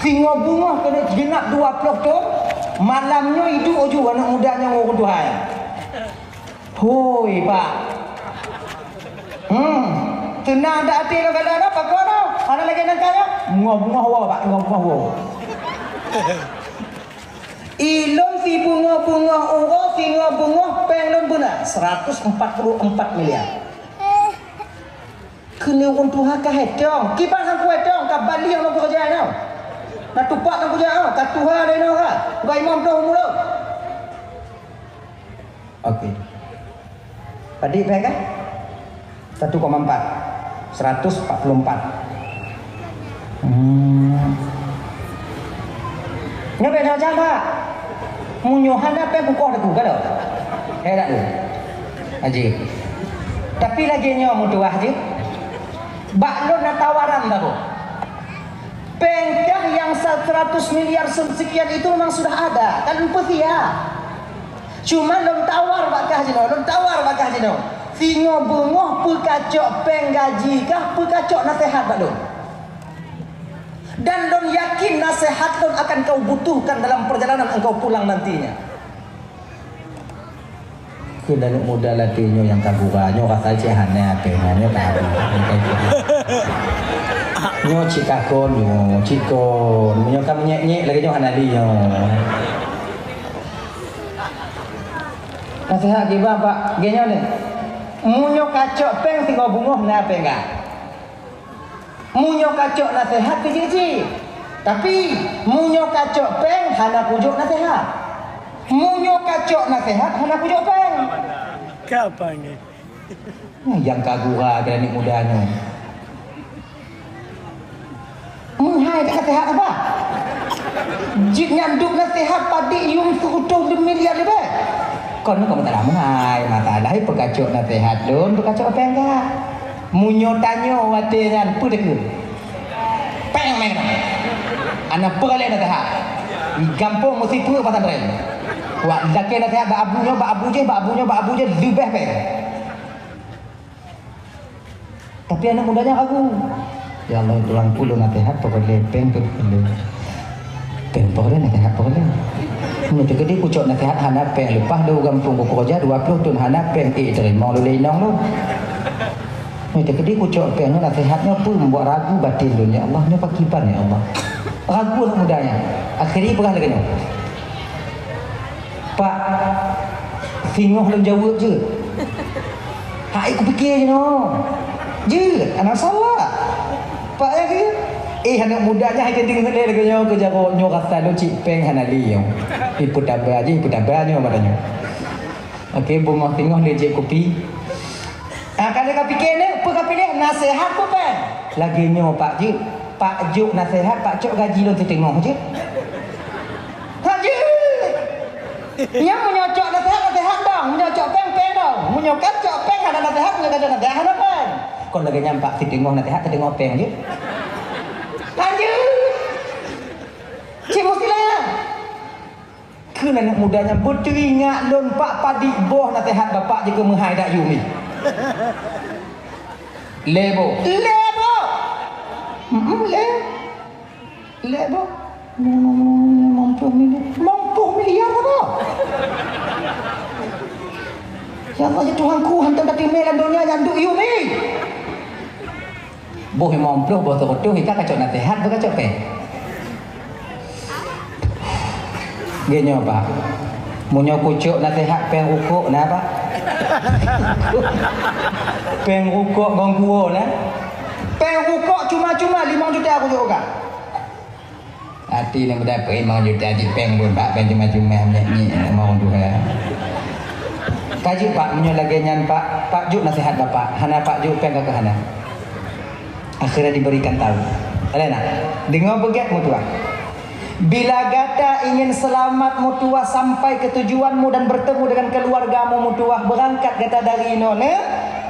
singoh beungoh keuneuk jeunap dua ploh thon, malam nyoe iduek ju aneuk muda nyoe ngon ureueng tuha nyan. Hôi, Pak. Hmm. Teunang dak até lôn kala dah, pakon dah. Hana lagèe nangka nyoe. Beungoh-beungoh woe, Pak, beungoh-beungoh woe. Ilôn sibeungoh-beungoh uroe, singoh beungoh péng lôn beuna seratus empat puluh empat miliar. Keuneuk ureueng tuha ka hetong. Kiban han kuhetong, ka balieh lôn keureuja nyoe. Na tupak lôn keureuja nyoe, ka tuha lé nyoe ha. Ka limong ploh umu lôn. Oke. Padit bèk kan? Satu koma empat. Seratus empat puluh empat. Hmm. Nyoe bèk macam, Pak. Meunyoe hana péng kukoh teungku, ka lheueh? Eh, tak ada. Aji. Tapi lagèe nyoe meutuah jih. Bak lôn na tawaran dah, Bu. Péng kah nyang seratus miliar sekian itu memang sudah ada, kan lôn peusiap. Cuma lôn tawar bak kah jinoe, lôn tawar bak kah jinoe. Singoh beungoh peukacok péng gaji kah, peukacok naseuhat bak lôn. Dan lôn yakin naseuhat lôn akan kau butuhkan dalam perjalanan engkau pulang nantinya. Keu aneuk muda latèe nyoe nyang ka gura, nyoe rasa cit hana até nyan, nyoe ka habéh. Nyoe cit kakon nyoe, cit kon. Nyoe ka meunyék-nyék lagèe nyoe hana lé nyoe. Naseuhat kiban, Pak, lagèe nyoe lé. Meunyoe kacok péng singoh beungoh na péng ka. Meunyoe kacok naseuhat keu jih-jih. Tapi, meunyoe kacok péng, hana kujok naseuhat. Meunyoe kacok naseuhat, hana kujok péng. Ka apa nyoe? Nyang ka gura keu aneuk muda nyoe. Meuhai dak naseuhat apa? Jih nyan duek naseuhat padit yum seureutôh miliar leubeh. Kon keu meusalah meuhai, masalah peukacok naseuhat lôn, peukacok péng ka. Meunyoe tanyoe watée nyan peue takheun? Péng meng. Ana peureulee naseuhat. Di gampông meusipeue pesantren. Wak lakée naseuhat bak abu nyoe, bak abu jih, bak abu nyoe, bak abu jih leubeh péng. Tapi aneuk muda nyan ragu. "Ya Allah, Tuhan, peue lôn naseuhat peureulee, péng peureulee. Péng peureulee, naseuhat peureulee. Meunyoe teukeudi kucok naseuhat hana péng, leupah lôn gampông kukeureuja dua ploh thon hana péng, eh, teurimong lôn lé inong lôn. Meunyoe teukeudi kucok péng nyoe naseuhat nyoe peue membuat ragu batin lôn, ya Allah, nyoe pakriban, ya Allah." Ragu aneuk muda nyan. Akhé jih peugah lagée nyoe. "Pak, singoh lôn jaweueb jeuet. Hai kupike jinoe. Jeuet, hana masalah. Pak, ya ke?" Eh, aneuk muda nyan hai teudeungoe lé lagée nyoe keu jaroe nyoe rasa lôn cit péng hana lé nyoe. Ipeutaba jih, ipeutaba nyoe mata nyoe. Oke, beungoh singoh lé jép kupi. Ah, ka lheueh kapike nyoe, peue kapiléh? Naseuhat peue péng? Lagée nyoe, Pak, jeuet. Pak jok naseuhat, Pak cok gaji lôn siteungoh jeuet. Ha, jeuet. Nyan meunyoe cok naseuhat, naseuhat dong. Meunyoe cok péng, péng dong. Meunyoe ka cok péng, hana naseuhat, meunyoe ka cok naseuhat, hana péng. Kon lagée nyan, Pak, siteungoh naseuhat, siteungoh péng jeuet. Ha, jeuet. Cit meusilah. Kheun aneuk muda nyan, "Beuteuingat lôn, Pak, padit boh naseuhat Bapak jih keu meuhai dak yum." Lé boh. Lé boh. Hmm, lé. Lé boh. Limong ploh miliar. Limong ploh miliar apa? Ya Allah, ya Tuhanku, hantom tateumé lam donya nyan duek yum. Boh limong ploh, boh seureutôh, ika kacok naseuhat, beu kacok péng. Geuh nyoe, Pak. Meunyoe kucok naseuhat péng rukok na, Pak? Péng rukok ngon kuwoe na? Péng rukok cuma-cuma limong juta kucok ka. Até na meudapat limong juta di péng bun bak péng cuma-cuma nyek-nyek limong juta. Ka jeuet, Pak, meunyoe lagée nyan, Pak, Pak jok naseuhat Bapak. Hana Pak jok péng ka keuh hana. Akhirnya diberikan tahu. Alena, deungoe beugét meutuah. Bila gata ingin selamat meutuah sampai ke tujuanmu dan bertemu dengan keluargamu meutuah, berangkat gata dari inoe,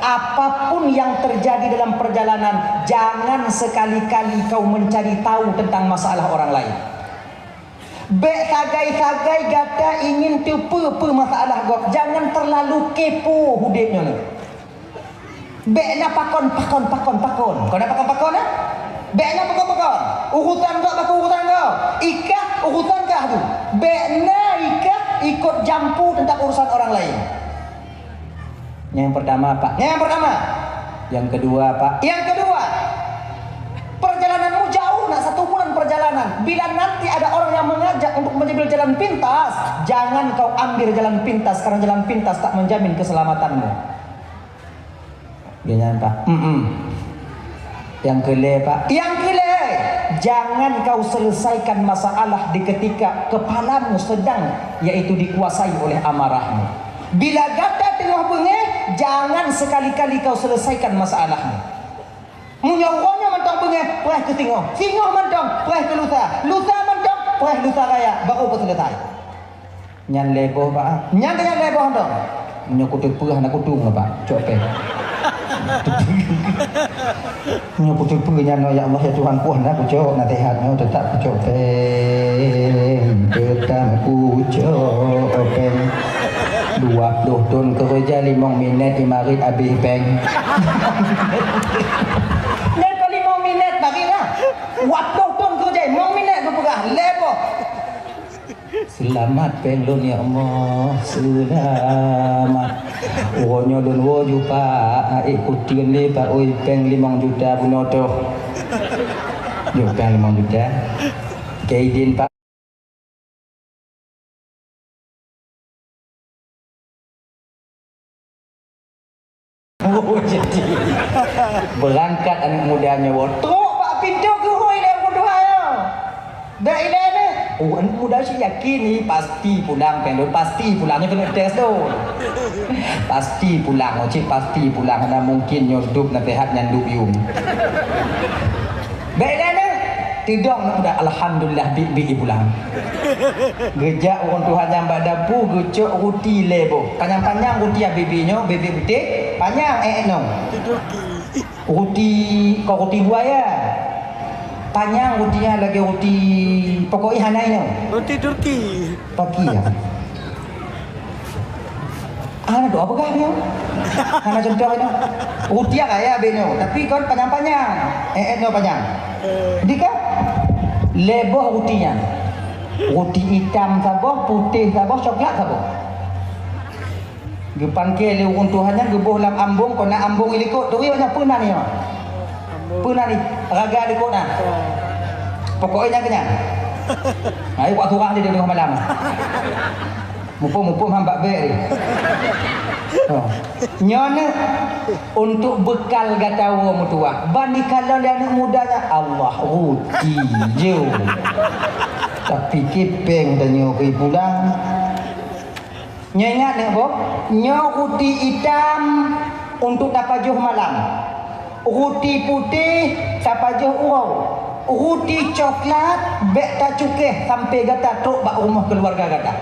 apapun yang terjadi dalam perjalanan, jangan sekali-kali kau mencari tahu tentang masalah orang lain. Bék sagai-sagai gata ingin teupeue-peue masalah gob, jangan terlalu kepo udeb nyoe. Bék na pakon, pakon, pakon, pakon. Kon na pakon-pakon, eh? Bék na pakon-pakon. Urusan gob bak urusan gob. Ikah urusan kah tu. Bék na ikah ikot jampu teuntang urusan orang lain. Nyang pertama, Pak. Nyang pertama. Yang kedua, Pak. Yang kedua. Perjalananmu jauh, nak satu bulan perjalanan. Bila nanti ada orang yang mengajak untuk mengambil jalan pintas, jangan kau ambil jalan pintas, karena jalan pintas tak menjamin keselamatanmu. Geuh nyan, Pak. Mm-mm. Yang keulhèe, Pak. Yang keulhèe, jangan kau selesaikan masalah di ketika kepalamu sedang, yaitu dikuasai oleh amarahmu. Bila gata teungoh beungéh, jangan sekali-kali kau selesaikan masalahmu. Meunyoe uroe nyoe mantong beungéh, preh keu singoh. Singoh mantong, preh keu lusa. Lusa mantong, preh lusa raya. Baru peuseuleutai. Nyan lhèe boh, Pak. Nyan, nyan lhèe boh tu. Meunyoe kuteupeue hana kutueng, Pak. Cok péng. Meunyoe kuteupeue nyan, ya Allah, ya Tuhanku, hana kucok, naseuhat nyoe teutap kucok péng. Teutap kucok péng. Dua ploh thon keureuja, limong minèt imarit abéh péng. Nyan keu limong minèt bagi lah. Dua ploh thon keureuja, limong minèt geupeugah, lhèe boh. Seulamat péng lôn, ya Allah, seulamat. Uroe nyoe lôn woe ju, Pak, ék kuteun lé, Pak, oi, péng limong juta bunoe toh. Jok péng limong juta. Keu idin, Pak. Oh, jadi. Beurangkat aneuk muda nyoe, trok bak pintoe geuhôi lé ureueng tuha nyoe. Dak ilèe nyoe. Oh, aneuk muda si yakin ni pasti pulang péng lôn, pasti pulang nyoe keuneuk tes lôn. Pasti pulang, oh, cit pasti pulang, hana mungkin nyoe dub naseuhat nyan dub yum. Dak ilèe nyoe. Teudong aneuk muda, alhamdulillah, biet-biet ipulang. Geujak ureueng tuha nyan bak dapu, geucok ruti lhèe boh. Panyang-panyang ruti, ah, biet-biet nyoe, biet-biet putéh, panyang, eh, eh, nyoe. Ruti, kon ruti buaya. Panyang ruti nyan lagèe ruti, pokok jih hana inoe. Ruti Turki. Turki, ya. Hana dua peugah nyoe. Hana cuntoh nyoe. Ruti raya bèk nyoe, tapi kon panyang-panyang. Eh, eh, nyoe panyang. Di kan? Lhèe boh ruti nyan. Ruti itam saboh, putéh saboh, coklat saboh. Geupangke lé ureueng tuha nyan, geuboh lam ambong, kona ambong ilikot. Turi awak nyan peue nan nyoe? Peue nan ni? Raga likot na. Pokok jih nyan keuh nyan. Hai, buat surah dia di tengah malam. Muphom-muphom han bak bèk ni. Oh. Nyoe ni untuk bekal gata woe meutuwah. Ban dikalon lé aneuk muda nyan, Allah, ruti jeuh. Tapi kipeng tanyoe keu pulang. Nyoe ingat nyoe boh, nyoe ruti itam untuk tapajoh malam. Ruti putéh tapajoh uroe. Ruti coklat bèk tacukéh sampai gata trok bak rumoh keuluwarga gata.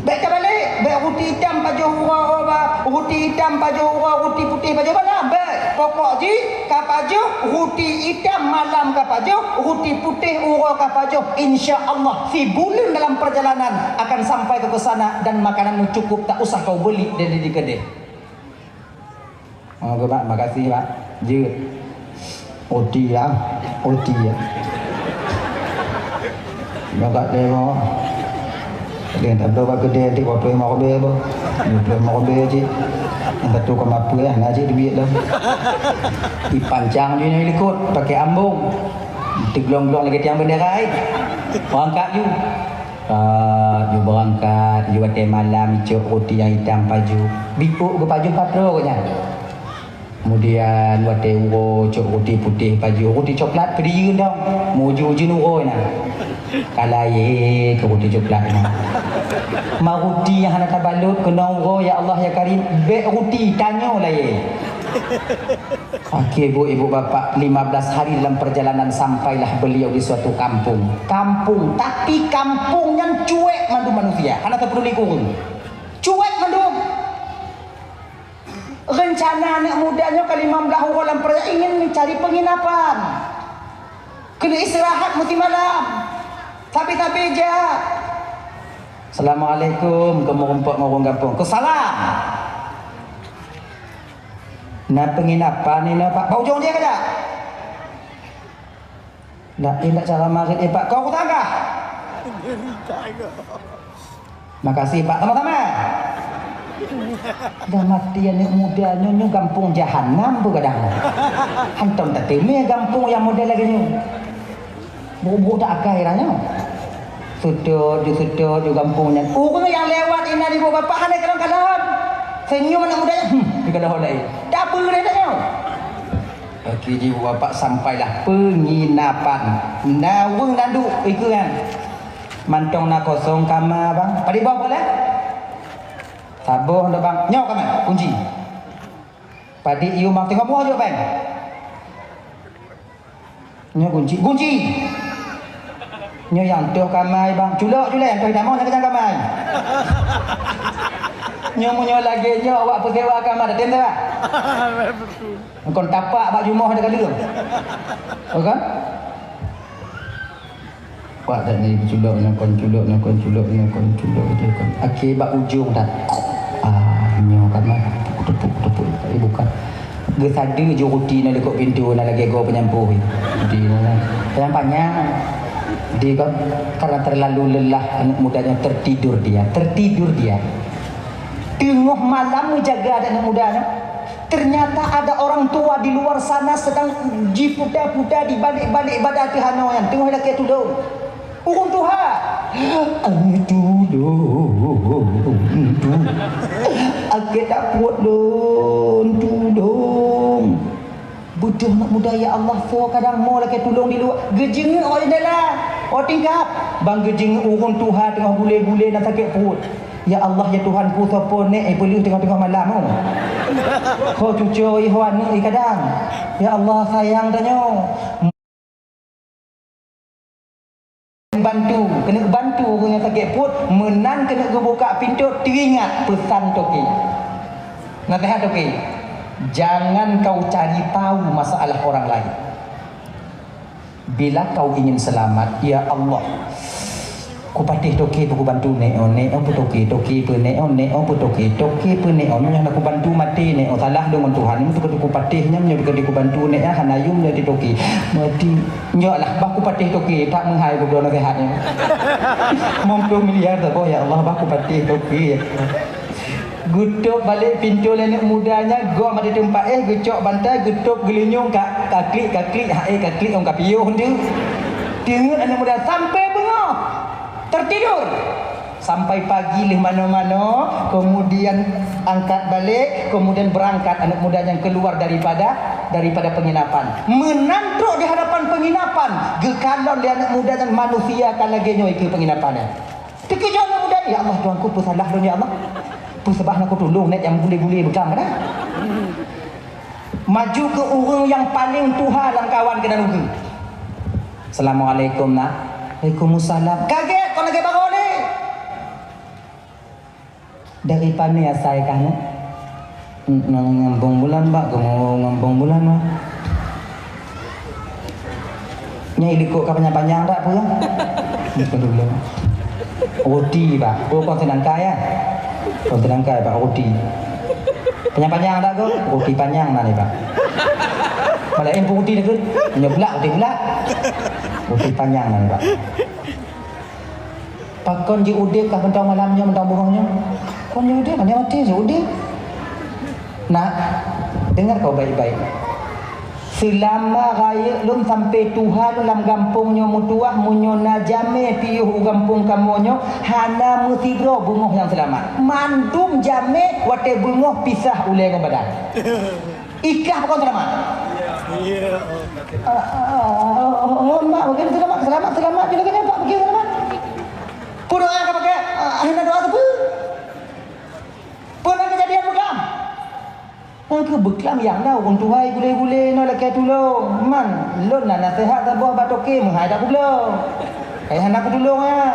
Bèk tabalek, bèk ruti itam pajoh uroe, ba, ruti itam pajoh uroe, ruti putéh pajoh malam, bèk. Pokok jih ka pajoh ruti itam malam ka pajoh, ruti putéh uroe ka pajoh. Insya Allah, sibuleuen dalam perjalanan akan sampai keu sana dan makanan cukup, tak usah kau beli dari di kedai. Oh, Pak, makasih, Pak. Jeuet. Oti ya, oti ya. Nyoe kat demo. Dia tak tahu bak kedai nanti berapa lima rubia apa. Dua puluh lima rubia cik. Yang satu koma apa ya, nak cik duit lah. Ipancang je ni likot, pakai ambung. Teglong-glong lagi tiang bendera ai. Berangkat ju. Ah, ju beurangkat, ju watèe malam, icok ruti nyang itam pajoh. Bikôk geupajoh patroe geuh nyan. Kemudian, watèe uroe, cok ruti putéh pajoh, ruti coklat peudiyeu dong. Meuujeuen-ujeuen uroe na. Ka layèe keu ruti coklat na. Ma ruti nyang hana tabalot, keunong uroe, ya Allah, ya Karim, bèk ruti, tanyoe layèe. Akhé bu, ibu bapak, lima belas hari dalam perjalanan sampailah beliau di suatu kampung. Kampung, tapi kampung nyan cuek mandum manusia. Hana tapeduli keu ureueng. Cuek mandum. Rencana aneuk muda nyoe ka lima belas uroe lam perjalanan ingin mencari penginapan. Keuneuk istirahat meusimalam. Tapi-tapi jak. Assalamualaikum, kamoe rumpok ngon ureueng gampông. Keu salam. Na penginapan ni, na, Pak? Bak ujong dia ke tak? Nak indak cara marit, eh, Pak, kau kutagah. Makasih, Pak. Sama-sama. Dah mati aneuk muda nyoe, nyoe gampông jahanam pun kadang. Hantom tateumé gampông nyang model lagèe nyoe. Buruk-buruk that akai ranyoe. Seutôt ju, seutôt ju gampông nyan. Ureueng nyang lewat inan ibu bapak hana kalon-kalon. Senyum aneuk muda nyan, hmm, dikalon laén. Dak peureulee tanyoe. Oke, ji ibu bapak sampailah penginapan. Na ureueng nan duek ikeue nyan. Mantong na kosong kama, bang. Padum boh boleh? Saboh dah, bang. Nyoe kama, kunci. Padum yue mang teungoh buah jok, bang. Nyoe gunci, gunci. Nyoe nyang toh kamai, bang. Culok, culok, nyang toh itamong nyang keujang kamai. Nyoe meunyoe lagèe nyoe awak peusewa kamar, tem tak? Kon tapak bak jumoh ada kali tu. Oh, kan? Wak dat ni culok nyang kon culok, nyang kon culok, nyang kon culok, nyang kon. Akhé bak ujong dat. Ah, nyoe kan mah. Tepuk, tepuk, tepuk. Tapi bukan. Geusadeue ju ruti na likot pintoe na lagèe goe peunyampôh. Ruti na. Panyang-panyang. Jadi kan, karena terlalu lelah aneuk muda nyan tertidur dia, tertidur dia. Teungoh malam meujaga aneuk muda nyan. Ternyata ada orang tua di luar sana sedang jiputa-puta di balik-balik bak ateueh hanoe nyan, teungoh lakèe tulông. Ureueng tuha, "Tulông, tulông. Akhé dak pruet lôn, tulông." Beudôh aneuk muda, ya Allah, soe kadang mo lakèe tulông di luwa. Geujeungeuk ôt jendela, ôt tingkap. Bang geujeungeuk ureueng tuha teungoh gulé-gulé na sakét pruet. Ya Allah, ya Tuhanku, soe po nèk ipeuleueh teungoh-teungoh malam, oh. Ho cucoe, ho aneuk kadang. Ya Allah, sayang tanyoe. Bantu, keuneuk bantu ureuëng nyang sakét pruet, meunan keuneuk geubuka pintoe, teuingat peusan toke. Naseuhat toke, jangan kau cari tahu masalah orang lain. Bila kau ingin selamat, "Ya Allah, kupatéh toke peukubantu nek oh, nek oh peutoke, toke peunek oh, nek oh peutoke, toke peunek oh, nyoe nyang na kubantu maté nek oh, salah deungon Tuhan, nyoe teuka kupatéh nyang nyoe teuka kubantu nek ah, hana yum nyoe di toke." Mati. Nyoe lah, bah kupatéh toke, tak meuhai gubloe naseuhat nyoe. Limong ploh miliar saboh, ya Allah, bah kupatéh toke. Geutôp balek pintoe lé aneuk muda nyan, gom ada teumpat éh, geucok bantai, geutôp geulinyueng ka, ka klik, ka klik, ha éh, ka klik, ong ka piôh tu. Teungeut aneuk muda sampai beungoh. Tertidur. Sampai pagi leh mano-mano, kemudian angkat balik, kemudian berangkat aneuk muda nyan keluar daripada, daripada penginapan. Meunan trok di hadapan penginapan, geukalon lé aneuk muda nyan manusia ka lagée nyoe keu penginapan nyan. Teukeujot aneuk muda, "Ya Allah, Tuhanku, peue salah lôn, ya Allah? Peue sabab hana kutulông nek nyang gule-gule beuklam kana?" Maju keu ureuëng nyang paleng tuha lam kawan keunan ureuëng. "Assalamualaikum, nak." "Waalaikumsalam." Kagét, kon lagée baroe lé. "Dari pane asai kah nyoe?" "Nang Ngambong Bulan, Pak, kamoe Ngambong Bulan, Pak." "Nyoe ilikot ka panyang-panyang dak peue?" "Bukan dulu." "Roti, Pak." "Oh, kon sinangkai, ya?" "Kon sinangkai, Pak, roti." "Panyang-panyang dak, Gop?" "Roti panyang na ni, Pak." "Malah em pun roti dak, Gop?" "Nyoe bulak, roti bulak." "Roti panyang na ni, Pak." "Pakon jiudeb kah mantong malam nyoe, mantong beungoh nyoe?" "Kon jiudeb, hana maté jiudeb." "Nak, deungar kah baik-baik. Seulama rayeuk lôn sampai tuha lôn lam gampông nyoe meutuwah, meunyoe na jamé piôh u gampông kamoe nyoe, hana meusidroe beungoh nyang seulamat. Mandum jamé watée beungoh pisah ulée ngon badan." Ikah pakon seulamat? Iya. Ah, ah, ah, oh, oh, oh, mak, bagaimana seulamat? Seulamat, seulamat, bila kena, Pak, bagaimana seulamat? Peue doa ka pakai? Ah, hana doa tu peue? Peue na kejadian beuklam? Nyang keu beuklam nyang na ureuëng tuha gule-gule nyoe lakée tulông. Man, lôn na naseuhat saboh bak toke meuhai dak peubloe. Hai hana kutulông, ya.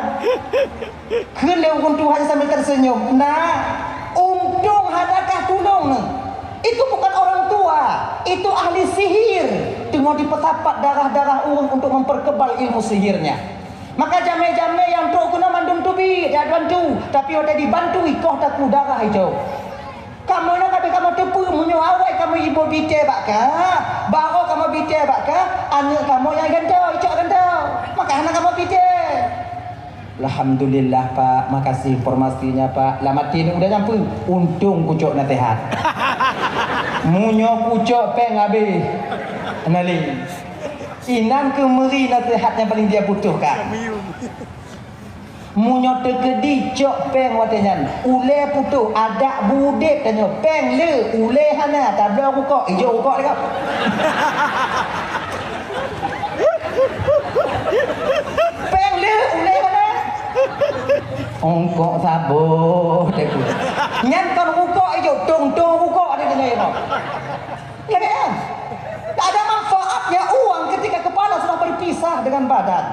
Kheun lé ureuëng tuha sambil tersenyum, "Nak, untông hana kah tulông neuh. Itu bukan orang tua, itu ahli sihir, teungoh jipeusapat darah-darah ureuëng untuk memperkebal ilmu sihirnya. Maka jamé-jamé nyang trok keunoe mandum teubiet jak bantu, tapi watée jibantu ikoh takue darah icok. Kamoe nyoe ka pih kamoe teupeue, meunyoe awai kamoe iboh bite bak kah, barô kamoe bite bak kah, aneuëk kamoe nyang gantoe, icok gantoe. Maka hana kamoe bite." "Alhamdulillah, Pak. Makasih informasinya, Pak." Lam até ni udah nyampe, "Untông kucok naseuhat. Meunyoe kucok péng habéh." Nali. Inan keuh meuri naseuhat nyang paleng dia butuhkan. Meunyoe teukeudi cok péng watée nyan, ulée putôh, adak beudeb tanyoe, péng le, ulée hana, tabloe rukok, ijok rukok lé kah. Péng le, ulée hana. Ongkok saboh, teupeu. Nyan kon rukok ijok, tong-tong rukok ada deungon. Lagée nyan. Tak ada manfaatnya uang ketika kepala sudah berpisah dengan badan.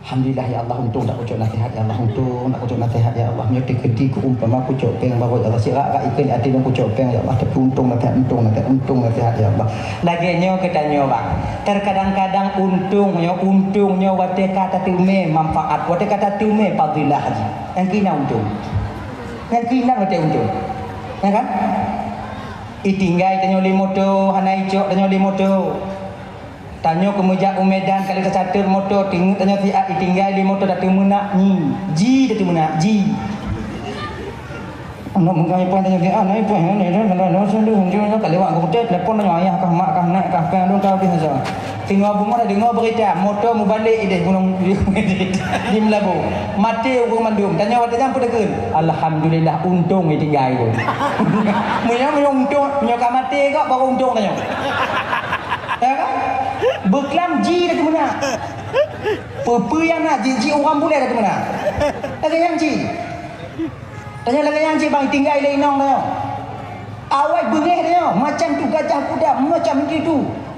Alhamdulillah, ya Allah, untông dak kucok naseuhat, ya Allah, untông dak kucok naseuhat, ya Allah. Nyoe teukeudi keu umpama kucok péng barô, ya Allah, sirak-rak ikeu até lôn kucok péng, ya Allah, tapi untông naseuhat, untông naseuhat, untông naseuhat, ya Allah. Lagée nyoe geutanyoe, Bang. Terkadang-kadang untông nyoe, untông nyoe watée ka tateumé manfaat, watée ka tateumé fadilah jih. Nyang keunan untông. Nyang keunan watée untông. Ya kan? Itinggai tanyoe lé moto, hana icok tanyoe lé moto. Tanyoe keumeujak u Medan ka lheueh tacatot moto, teungeut tanyoe siat itinggai lé moto, tateumeunak nyi. Ji tateumeunak, ji. Aneuk muda ipan tanyoe siat, aneuk ipan, aneuk ipan, aneuk ipan, aneuk ipan, ka lewat geupeuteuh, telepon tanyoe, ayah kah, mak kah, nek kah, kah, lôn kah, kah, kah. Singoh bumoe tadeungoe beurita, moto meubalek ideh gunong di Meulaboh. Maté ureueng mandum. Tanyoe watée nyan peue takheun? Alhamdulillah, untông itinggai tu. Meunyoe, meunyoe untông, meunyoe ka maté kok, baru untông tanyoe. Ya kan? Beuklam ji dah teumeunak. Peue-peue nyang na ji, ji ureueng bulèe dah teumeunak. Lagèe nyan ji. Tanyoe lagèe nyan ji bang tinggai lé inong tanyoe. Awai beungèh tanyoe, macam tu gajah kuda, macam itu.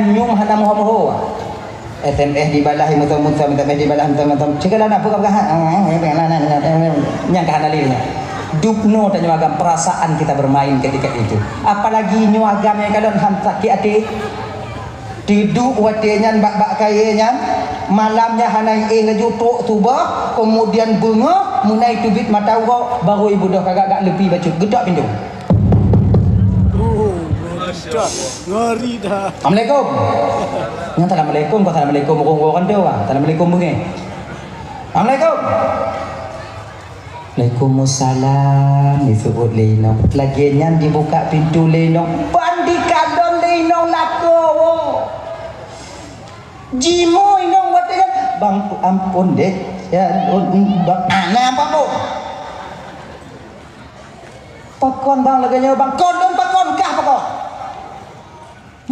Nyan nyum hana moho-moho. S M S dibalah meusom-meusom, S M S dibalah meusom-meusom. Segala nak peugah-peugah. Nyang ka hana lé nyan. Dubnoe tanyoe agam, perasaan kita bermain ketika itu. Apalagi nyoe agam nyang kalon han sakét até. Tiduek watée nyan bak-bak kayée nyan, malam nyan hana éh laju trok suboh, kemudian beungoh meunai teubiet mata uroe, barô ibeudôh kagak-gak leupi bacut, geutok pintoe. Ngeri dah. Assalamualaikum. Nyan assalamualaikum, bukan assalamualaikum ureueng-ureueng tu, ah. Assalamualaikum beungéh. Assalamualaikum. Waalaikumsalam, diseuôt lé inong. Lagèe nyan dibuka pintoe lé inong, ban dikalon lé inong lakoe. Jimoe inong watèe nyan, "Bang, ampôn deh, ya, bang, ah, na apa, Bu?" "Pakon, Bang, lagèe nyoe, Bang?" "Kon lôn pakon, kah pakon."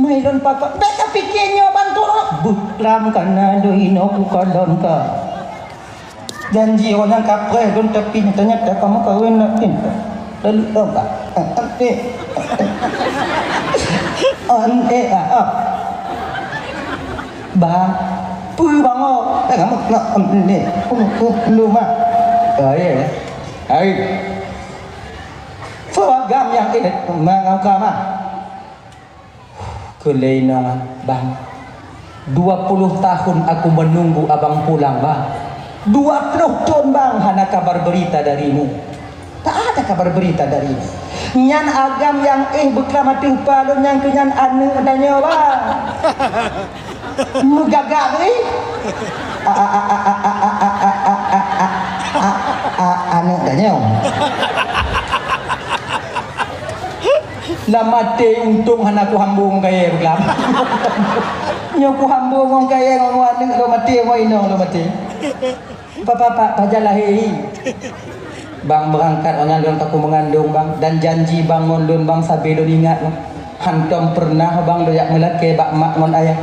"Mai lôn pakon." "Bèk kapike nyoe, Bang, turot." "Beuklam ka na lôn inoe kukalon ka. Janji awak nyan kapreh lôn, tapi nyata-nyata kamoe kawin nak pinta." Lalu, oh, Bang. Aneh, ah, ah. "Bang, peue Bang, oh?" "Eh, kamoe nak, em, ni, em, em, lu, Mak." "Oh, ya, ya." "Hai. Soe agam nyang, eh, mangauka, Mak?" Kheun lé inong, "Bang, dua puluh tahun aku menunggu abang pulang, Bang. Dua puluh thôn, Bang, hana kabar berita darimu. Tak ada kabar berita darimu." "Nyan agam nyang éh beuklam ateueh pa lôn nyan keu nyan aneuk tanyoe, Bang." Meugagak teuh. A, a, a, aneuk tanyoe. Lam até untông hana kuhambô ngon kayèe beuklam. Nyoe kuhambô ngon kayèe ngon aneuk lôn maté, ngon inong lôn maté. Papa, pa, pajan lahé hi. Bang beurangkat ngon lôn ka kumeungandong, Bang, dan janji Bang ngon lôn, Bang, sabe lôn ingat, Bang. Hantom peureunah, Bang, lôn jak meulakèe bak mak ngon ayah.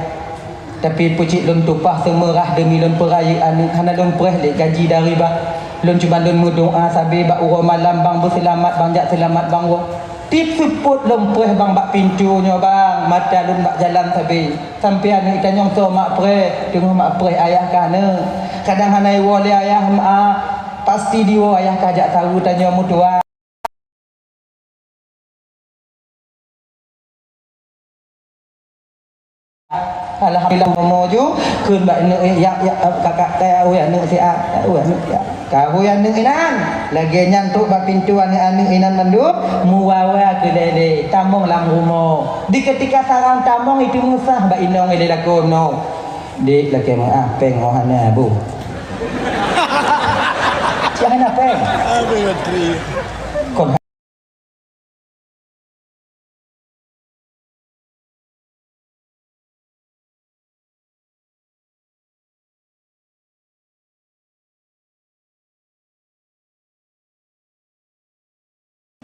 Tapi peucit lôn tupah seumeurah deumi lôn peurayeuk aneuk, hana lôn preh lé gaji dari Bang. Lôn cuma lôn meudoa sabe bak uroe malam, Bang, beuseulamat, Bang, jak seulamat, Bang, woe. Tiep seupôt lôn preh, Bang, bak pintoe nyoe, Bang, mata lôn bak jalan sabe. Sampoe aneuk itanyong soe mak preh, teungoh mak preh ayah kah neuk. Kadang hana iwoe lé ayah, mak, pasti diwoe ayah kah jak saweue tanyoe meutuah. Alhamdulillah, momo ju, kheun bak neuk, ya, ya, kakak, kaya, ui, aneuk siat, ui, aneuk siat. Ka hui aneuk inan, lagèe nyan trok bak pintoe aneuk-aneuk inan mandum, muwa-wa keu lé-lé, tamong lam rumoh. Di keutika sarang tamong, itu meusah bak inong lé lakoe nyoe. "Dek, lakèe meu'ah, péng ho hana, Bu." "Cit hana péng." Kon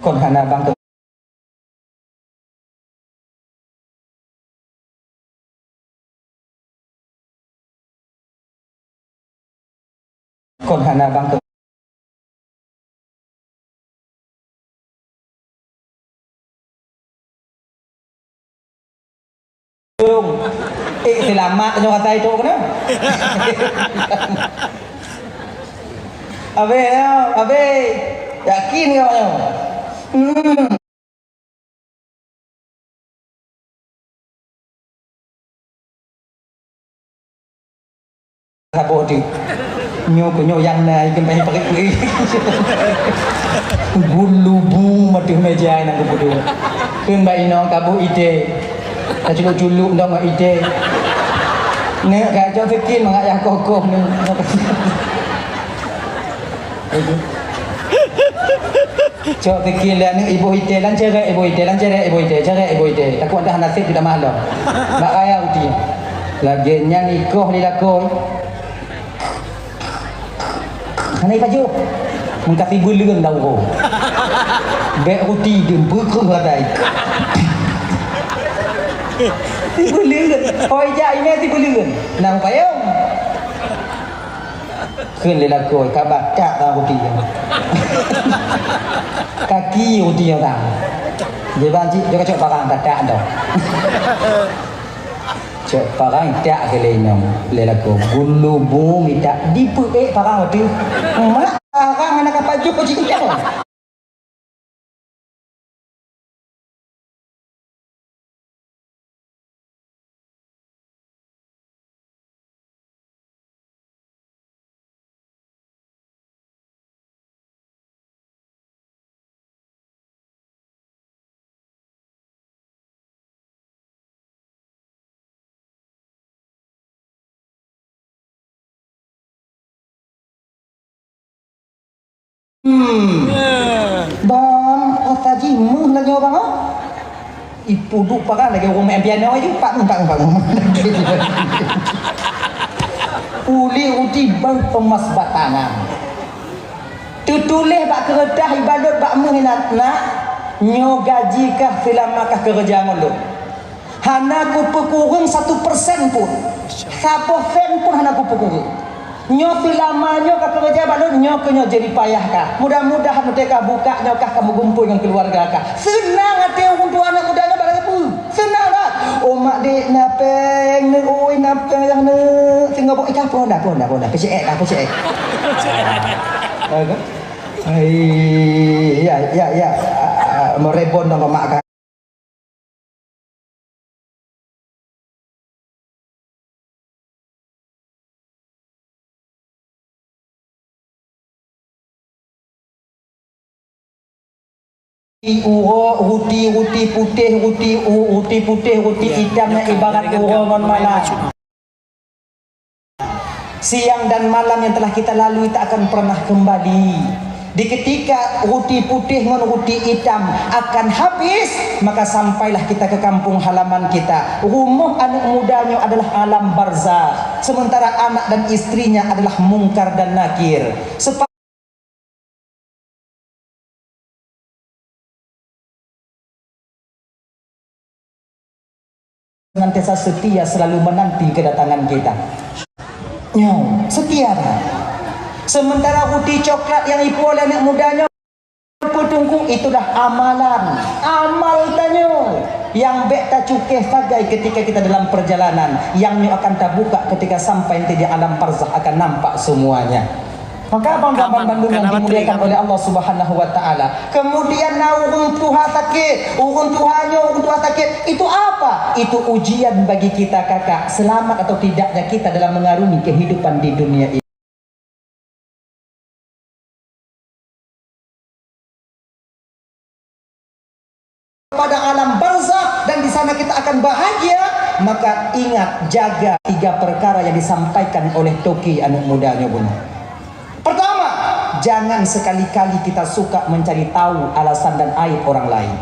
Kon hana bang ke-, kon hana bang ke-, Eh, seulamat nyoe asai trok keunoe. Abéh nyoe, abéh. Yakin keu nyoe? Hmm. Saboh teuk. Nyoe keuh nyoe nyang na ikeu paih parit-parit. Gulubu ateueh meja nyang geupeudong. Kheun bak inong ka boh idéh. Taculok-culok dong ngon idéh. Neuk ka cok sikit mangat yah koh-koh neuk. Cok sikit lé aneuk iboh idéh lan cérek, iboh idéh lan cérek, iboh idéh cérek, iboh idéh. Takot dah nasib tidak maklum. Bak raya ruti. Lagèe nyan ikoh lé lakoe. Hana ipajoh. Meuka sibeuleuen dah uroe. Bèk ruti deuh beukreuh atai. Sibeuleuen. Hôi jak imè sibeuleuen. Nang payong. Kheun lé lakoe, ka batak ta ruti nyoe. Kaki ruti nyoe ta. Dia ban cit, dia kacok parang batak tu. Cok parang tak keu lé inong, lé lakoe. Gulubu mita dipeuék parang tu. Mak parang aneuk apa juk cit nyoe. Hmm. Bang, rasa jih meuh lagèe orang, ah. Ipuduk pakai lagèe orang main piano aja. Pak meuh, pak meuh, pak meuh. Ulik uti bang pemas batangan. Teutuléh bak keureutah ibalot bak meuh inan, "Nak, nyoe gaji kah seulama kah keureuja ngon lôn. Hana kupeukureueng satu persen pun. Saboh sen pun hana kupeukureueng. Nyoe seulama nyoe kah keureuja bak lôn, nyoe keuh nyoe jeuripayah kah. Mudah-mudahan watèe kah bukak nyoe kah kamoe gumpôi ngon keuluwarga kah." Seunang até ureueng tuha aneuk muda nyoe bak lagèe peue. Seunang that. "Oh mak dek, na péng neuh, oi na péng neuh." Singoh bok ikah pun dah, pun dah, pun dah. Peucék, dah peucék. Hai, ya, ya, ya. Ah, ah, meuribon dong mak kah. Uroe, ruti, ruti putéh, ruti, u-, ruti putéh, ruti itam nyang ibarat uroe ngon malam. Siang dan malam yang telah kita lalui tak akan pernah kembali. Di ketika ruti putéh ngon ruti itam akan habis, maka sampailah kita ke kampung halaman kita. Rumoh aneuk muda nyoe adalah alam barzakh, sementara anak dan istrinya adalah Mungkar dan Nakir. Sepa- Senantiasa setia selalu menanti kedatangan kita. Nyoe, setia dah. Sementara ruti coklat nyang ipuwoe lé aneuk muda nyoe, peutungku, itulah amalan, amal tanyoe nyang bèk tacukéh sagai ketika kita dalam perjalanan, nyang nyoe akan tabuka ketika sampai nanti di alam barzakh akan nampak semuanya. Maka abang-abang bandum yang dimuliakan oleh Allah Subhanahu wa Ta'ala. Kemudian na ureueng tuha sakit, ureueng tuha nyoe, ureueng tuha sakit. Itu apa? Itu ujian bagi kita, kakak. Selamat atau tidaknya kita dalam mengarungi kehidupan di dunia ini. Pada alam barzakh dan di sana kita akan bahagia, maka ingat, jaga tiga perkara yang disampaikan oleh toke aneuk muda nyoe bunoe. Pertama, jangan sekali-kali kita suka mencari tahu alasan dan aib orang lain.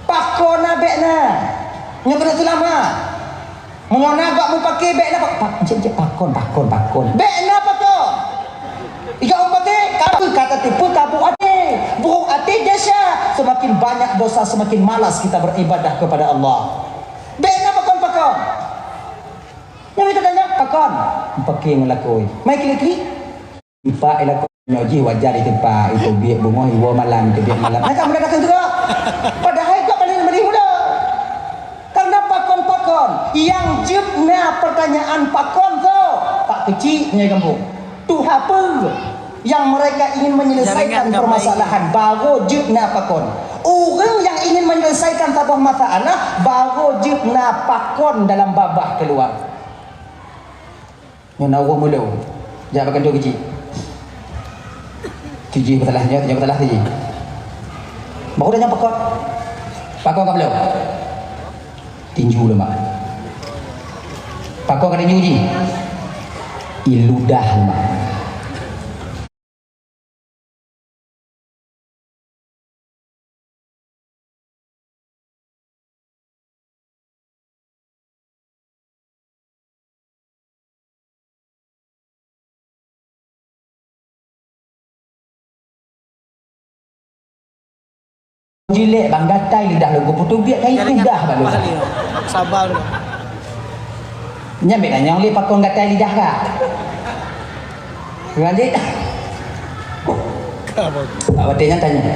Pakon na bèk na? Nyoe keuneuk seulama. Meunyoe na gok mupake bèk na pak, pak, encik, encik, pakon, pakon, pakon. Bèk na pakon. Ijak mupake, ka peu ka tateupeue ka brôk até. Brôk até desya. Semakin banyak dosa, semakin malas kita beribadah kepada Allah. Bèk na pakon-pakon. Nyang mita tanyong, pakon? Mupake ngon lakoe. Mai klik-klik. Ipak ilakon nyoe jih wajar iteupak, iteubiet beungoh, iwoe malam, iteubiet malam. Hai ka muda datang juga. Padahai ka paling meuli muda. Karena pakon-pakon, nyang jeuet na pertanyaan pakon tu, pak keuchik nyoe gampông. Tuha peue yang mereka ingin menyelesaikan permasalahan, baru jeuet na pakon. Ureueng yang ingin menyelesaikan saboh masalah, baru jeuet na pakon dalam babah keuluar. Nyoe na ureueng mulo. Jak bak kantô keuchik. Tujoh peusalah, nyoe, nyoe peusalah tujoh. Baru dah nyoe pakon. Pakon ka bloe? Tinju leumah. Pakon ka tinju jih? Iludah leumah. Jilek bang gatai lidah lôn, kupeuteubiet kai lidah bak lôn. Sabar. Nyan bèk tanyong lé pakon gatai lidah ka. Lanjut. Watèe nyan tanyong.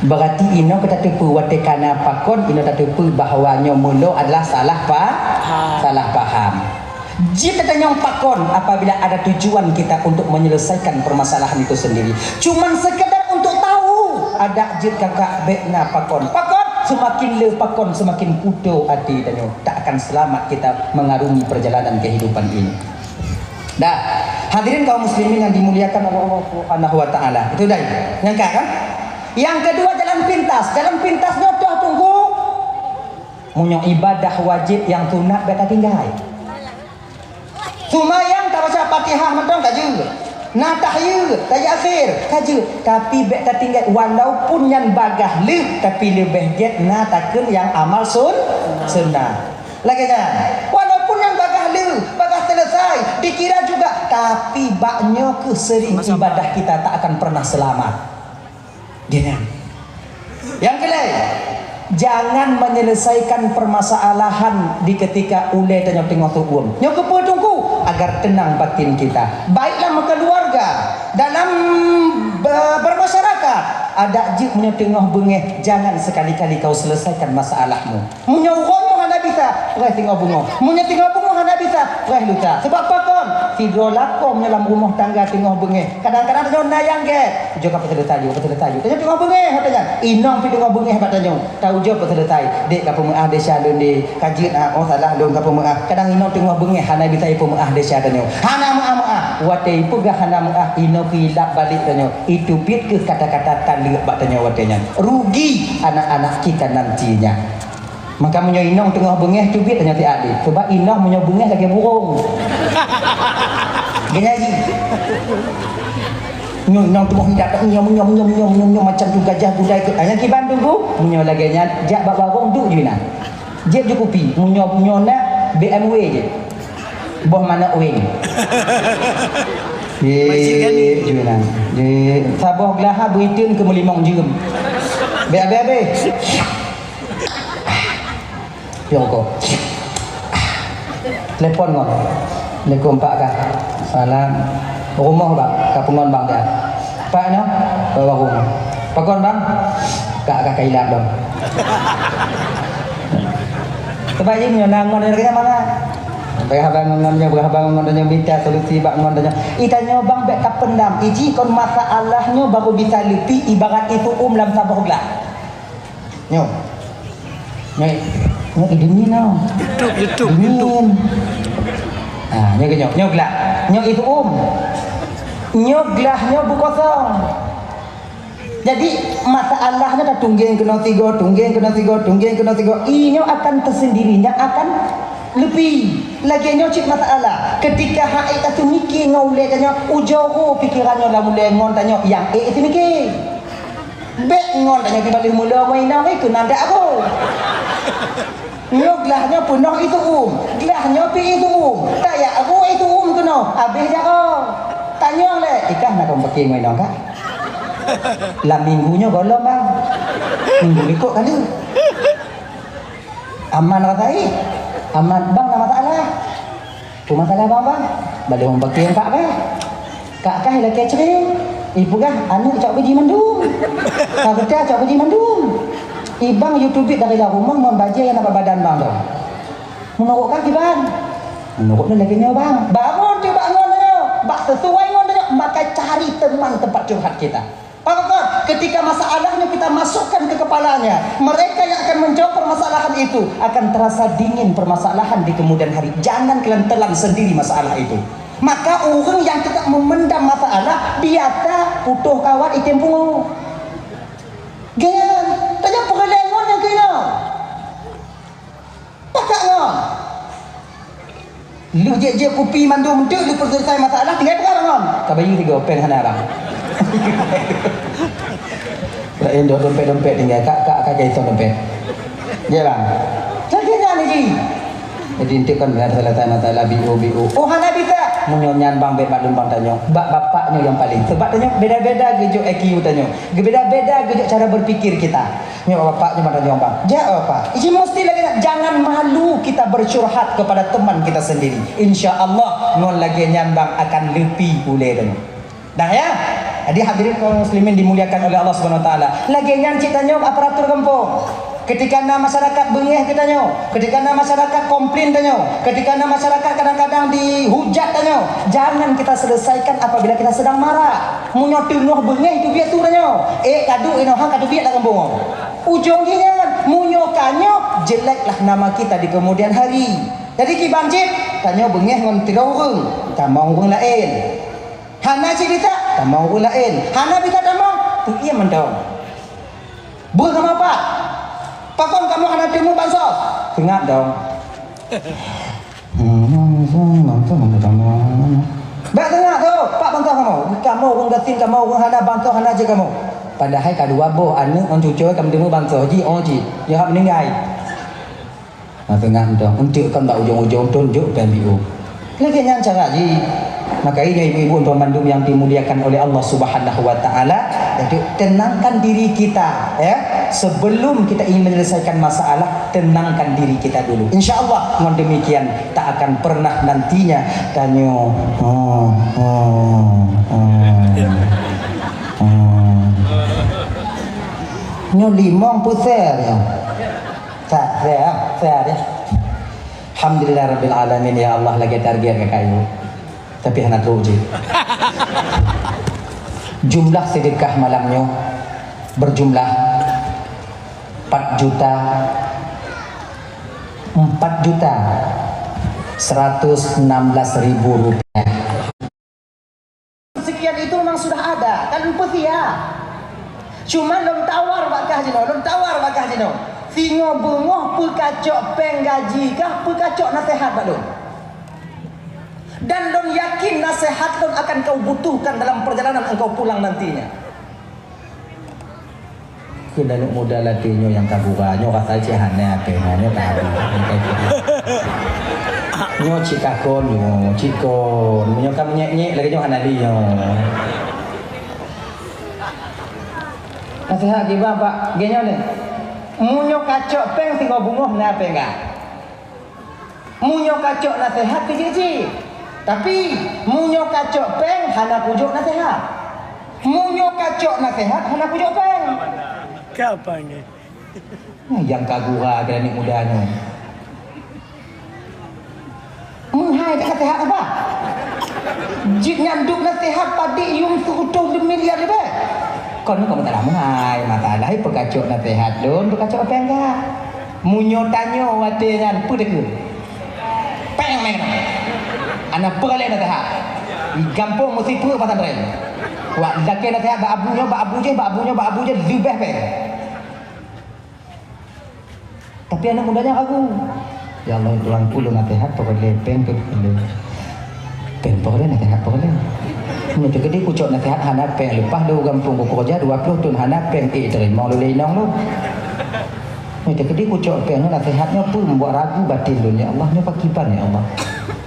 Berarti inoe ka tateupeue watèe ka na pakon, inoe tateupeue bahwa nyoe mulo adalah salah pa-, salah paham. Jeuet tatanyong pakon apabila ada tujuan kita untuk menyelesaikan permasalahan itu sendiri. Cuman sekedar untuk tahu, adak jeuet kakak bèk na pakon. Pakon, semakin le pakon, semakin putôh até tanyoe. Tak akan selamat kita mengarungi perjalanan kehidupan ini. Dah, hadirin kaum muslimin yang dimuliakan oleh Allah Subhanahu wa Ta'ala. Itu dah, nyang ka kan? Yang kedua, jalan pintas. Jalan pintas nyoe toh tunggu. Meunyoe ibadah wajéb, nyang sunat bèk tatinggai. Seumayang tabaca Fatihah mantong ka jeuet. Na tahiyeue, tajak akhé, ka jeuet, tapi bék tatinggai, walaupun nyan bagaih lheueh, tapi leubeh gét na takheun nyang amal sun-, sunnah. Lagée nyan, walaupun nyan bagaih lheueh, bagaih seuleusai, dikira juga, tapi bak nyoe keuh seuring ibadah kita tak akan pernah selamat. Dia nyan. Nyang keulhèe, jangan menyelesaikan permasalahan di ketika ulée tanyoe teungoh teuuem. Nyoe keupeue Teungku? Agar tenang batin kita. Baik lam keluarga, dalam be-, bermasyarakat, adak jeuet meunyoe teungoh beungéh, jangan sekali-kali kau selesaikan masalahmu. Meunyoe uroe nyoe hana bisa, preh teungoh beungoh. Meunyoe teungoh beungoh hana bisa, preh lusa. Sebab pakon? Sidroe lakoe meunyoe lam rumoh tangga teungoh beungéh. Kadang-kadang tanyoe na nyang gét. Jok ka peuseuleusa jok, peuseuleusa jok. Tanyoe teungoh beungéh watée nyan. Inong pih teungoh beungéh bak tanyoe. Tau jok peuseuleusa. Dek ka peumeu'ah desya lôn deh. Ka jeuet ah, oh salah lôn ka peumeu'ah. Kadang inong teungoh beungéh hana bisa ipeumeu'ah desya tanyoe. Hana meu'ah-meu'ah. Watée ipeugah hana meu'ah, inong keuilap balek tanyoe. Iteubiet keuh kata-kata taleuek bak tanyoe watée nyan. Rugi anak-anak kita nantinya. Maka meunyoe inong teungoh beungéh teubiet tanyoe siat deh. Sebab inong meunyoe beungéh lagée burông. Geunyai. Nyoe inong teungoh hidat, nyom, nyom, nyom, nyom, nyom, nyom, macam tu gajah gulai ke. Hanya kiban tunggu, meunyoe lagée nyan, jak bak warong duek ju inan. Jép ju kupi, meunyoe, meunyoe na B M W jép. Boh manok weng. Masjid kan? Jép ju inan. Jép. Saboh glah ha beuiteun keu meulimong jeuem. Bèk abéh-abéh. Piôh rukok. Telepon ngon. Assalamualaikum, Pak, kah? Salam. Rumoh, Bang? Ka peungon, Bang, kah? Pak nyoe? Bak rumoh. Pakon, Bang? Kak, ka ilap, Bang. Teuma jih nyoe na ngon lagèe nyan mangat. Beurhaba ngon nyoe, beurhaba ngon nyoe, mita solusi bak ngon nyoe. Itanyoe, Bang, bèk tapendam. Iji kon masalah nyoe baru bisa leupie ibarat itu um lam saboh glah. Nyoe. Nyoe, nyoe idin nyoe. Letup, letup, letup. Idin. Ha, nyoe ke nyoe. Nyoe glah. Nyoe itu um. Nyoe glah nyoe beukosong. Jadi, masalah nyoe tatunggeng keunoe sigoe, tunggeng keunoe sigoe, tunggeng keunoe sigoe. Inyoe akan teusendirinya akan leupie. Lagèe nyoe cit masalah. Ketika hai ka teumike ngon ulèe tanyoe, ujoe pikiran nyoe lam ulèe ngon tanyoe nyang ék teumike. Bèk ngon tanyoe pibalih meulo ngon inong, eh, keunan dak aku. Nyoe glah nyoe peunoh itu um, glah nyoe pi itu um. Tajak aku itu um keunoe, habéh jaroe. Tanyong lé, ikah na kamoe paké ngon inong kah? Lam minggu nyoe gohlom, Bang. Minggu likot kali. Aman rasa, eh? Aman, Bang, na masalah. Peue masalah bang, bang? Bak lôn paké kak beh. Kak kah ilakèe cre. Ipeugah aneuk cok beuji mandum. Ka geuta cok beuji mandum. Ibang YouTube dari lam rumoh ngon bajèe nyang na bak badan bang tu. Meunurot kah kiban? Meunurot lôn lagèe nyoe bang. Baru teuh bak ngon nyoe. Bak sesuai ngon nyoe. Maka cari teman tempat curhat kita. Pakon, ketika masalah nyoe kita masukkan ke kepalanya, mereka yang akan menjawab permasalahan itu akan terasa dingin permasalahan di kemudian hari. Jangan kalian telan sendiri masalah itu. Maka ureueng yang tetap memendam masalah, biasa putôh kawat item pungo. Gen, tanya peureulèe ngon nyang keunoe. Pakak ngon. Lheuh jép-jép kupi mandum teuk, lheuh peuselesai masalah, tinggai peugah ngon. Ka bayeue sigoe, péng hana rang. Laén dok dompet-dompet tinggai, kak, kak, kak, jai dompet. Ya, bang. Jadi, nyan lagi. Jadi, enteuk kan, biar selesai masalah, B O, B O. Oh, hana bisa. Meunyoe nyan, bang, bèk bak lôn bang tanyong. Bak bapak nyoe nyang paléng. Sebab tanyong, beda-beda geujok I Q tanyong. Beda-beda geujok cara berpikir kita. Nyoe bapak nyoe mantong nyoe bang. Jak bapak. Iji mesti lagèe nyan. Jangan malu kita bercurhat kepada teman kita sendiri. Insya Allah ngon lagèe nyan bang akan leupie ulèe tanyoe. Dah ya? Jadi hadirin kaum muslimin dimuliakan oleh Allah Subhanahu Wa Taala. Lagèe nyan cit tanyoe aparatur gampông. Ketika na masyarakat beungèh keu tanyoe, ketika na masyarakat komplain tanyoe, ketika na masyarakat kadang-kadang dihujat tanyoe, jangan kita selesaikan apabila kita sedang marah. Meunyoe teungoh beungèh teubiet su tanyoe, ék ka duek inoe han ka teubiet lam gampông. Ujong jih nyan, meunyoe ka nyoe, jeleklah nama kita di kemudian hari. Jadi kiban cit, tanyoe beungèh ngon tiga ureueng, tamong ureueng laén. Hana cit bisa, tamong ureueng laén. Hana bisa tamong, teuiem mantong. Beuh sama Pak. Pakon kamoe hana teumu bansos? Seungab dong. Bak seungab tu, Pak Kamoe, kamoe ureuëng gasien, kamoe ureuëng hana bansos, hana cit kamoe. Padahai ka dua boh aneuëk ngon cucoe ka meuteumé bansos jih, oh jih, jih hab meuninggai. Nah, peungah mantong, enteuk kon bak ujong-ujong thon jok P M B U. Lagée nyan cara jih. Maka nyoe ibu-ibu dan bandum yang dimuliakan oleh Allah Subhanahu wa Taala, jadi tenangkan diri kita, ya. Sebelum kita ingin menyelesaikan masalah, tenangkan diri kita dulu. Insya Allah, ngon demikian tak akan pernah nantinya tanyoe, oh, oh, oh, oh. Nyoe limong peue sè nyoe. Sa, sè, ah, sè deh. Alhamdulillah Rabbil Alamin, ya Allah, lagée target ka kayu. Tapi hana trok jih. Jumlah sedekah malam nyoe berjumlah empat juta, empat juta seratus enam belas ribu rupiah. Sekian itu memang sudah ada, kan lôn peusiap. Cuma lôn tawar bak kah jinoe, lôn tawar bak kah jinoe. Singoh beungoh peukacok péng gaji kah, peukacok naseuhat bak lôn. Dan lôn yakin naseuhat lôn akan kau butuhkan dalam perjalanan engkau pulang nantinya. Kheun aneuk muda latée nyoe nyang ka gura, nyoe rasa cit hana péng, nyoe ka habéh. Nyoe cit ka kon, nyoe cit kon. Nyoe ka meunyék-nyék lagée nyoe hana lé nyoe. Naseuhat kiban bak geuh nyoe lé. Meunyoe kacok péng singoh beungoh na péng ka. Meunyoe kacok naseuhat keu jih-jih, tapi meunyoe kacok péng hana kujok naseuhat. Meunyoe kacok naseuhat hana kujok péng. Ka apa ni? Nah, nyang ka gura keu aneuk muda nyoe. Meuhai dak naseuhat apa? Jih nyan duek naseuhat padit yum seureutôh miliar leubeh. Kon kamoe talah meuhai, masalah peukacok naseuhat lôn, peukacok péng ka. Meunyoe tanyoe watée nyan peue takheun? Péng mé keunoe. Hana peue lé naseuhat. Di gampông meusipeue pesantren. Wak lakée naseuhat bak abu nyoe, bak abu jih, bak abu nyoe, bak abu jih leubeh péng. Tapi aneuk muda nyan ragu. Ya Allah, Tuhanku, lôn naseuhat peureulée péng tu peureulée. Péng peureulée, naseuhat peureulée. Nyoe teukeudi kucok naseuhat hana péng, leupah lôn gampông kukeureuja dua ploh thon hana péng, eh, teurimong lôn lé inong lôn. Nyoe teukeudi kucok péng nyoe naseuhat nyoe peue membuat ragu batin lôn, ya Allah, nyoe pakriban, ya Allah.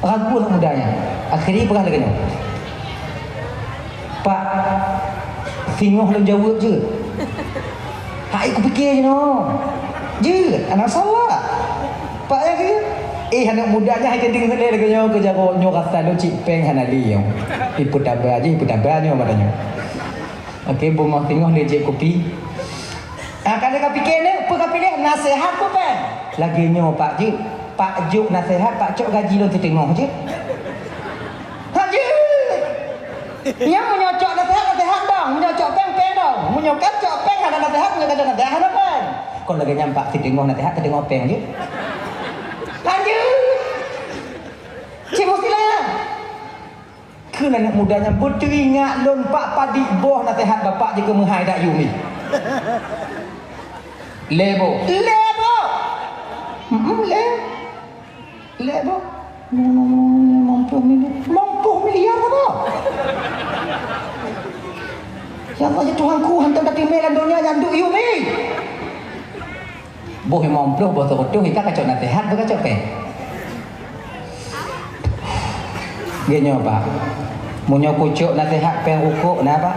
Ragu aneuk muda nyan. Akhiri peugah lagée nyoe. Pak, singoh lôn jaweueb jeuet. Hai kupike jinoe. Jeuet, hana masalah. Pak, ya ke? Eh, aneuk muda nyan hai teudeungoe lé lagée nyoe keu jaroe nyoe rasa lôn cit péng hana lé nyoe. Ipeutaba jih, ipeutaba nyoe mata nyoe. Oke, beungoh singoh lé jép kupi. Ah, ka lheueh kapike nyoe, peue kapiléh? Naseuhat peue péng? Lagée nyoe, Pak, jeuet. Pak jok naseuhat, Pak cok gaji lôn siteungoh jeuet. Ha jeuet. Nyan meunyoe cok naseuhat, naseuhat dong. Meunyoe cok péng, péng dong. Meunyoe ka cok péng, hana naseuhat, meunyoe ka cok naseuhat, hana péng. Kon lagée nyan, Pak, siteungoh naseuhat, siteungoh péng jeuet. Ha jeuet. Cit meusilah. Kheun aneuk muda nyan, beuteuingat lôn, Pak, padit boh naseuhat bapak jih keu meuhai dak yum jih. Lé boh. Lé boh. Hmm, lé. Lé boh. Limong ploh miliar. Limong ploh miliar apa? Ya Allah, ya Tuhanku, hantom tateumé lam donya nyan duek yum jih. Boh limong ploh, boh seureutôh, i kah kacok naseuhat, boh kacok péng. Geuh nyoe, Pak. Meunyoe kucok naseuhat péng rukok na, Pak?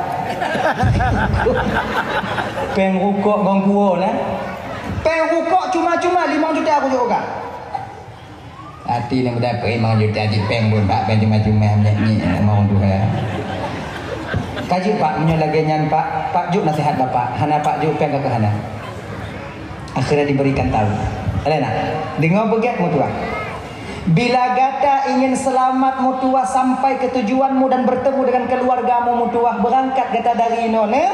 Péng rukok ngon kuwoe na? Péng rukok cuma-cuma limong juta kucok kah. Até nyang beudapeuet limong juta jih péng buet bak péng cuma-cuma nyan nyan limong juta. Ka jeuet, Pak, meunyoe lagée nyan, Pak, Pak jok naseuhat Bapak, hana Pak jok péng ka keuh hana. Akhirnya diberikan tahu. Alena, deungoe beugét meutuah. Bila gata ingin selamat meutuah sampai ke tujuanmu dan bertemu dengan keluargamu meutuah, berangkat gata dari inoe,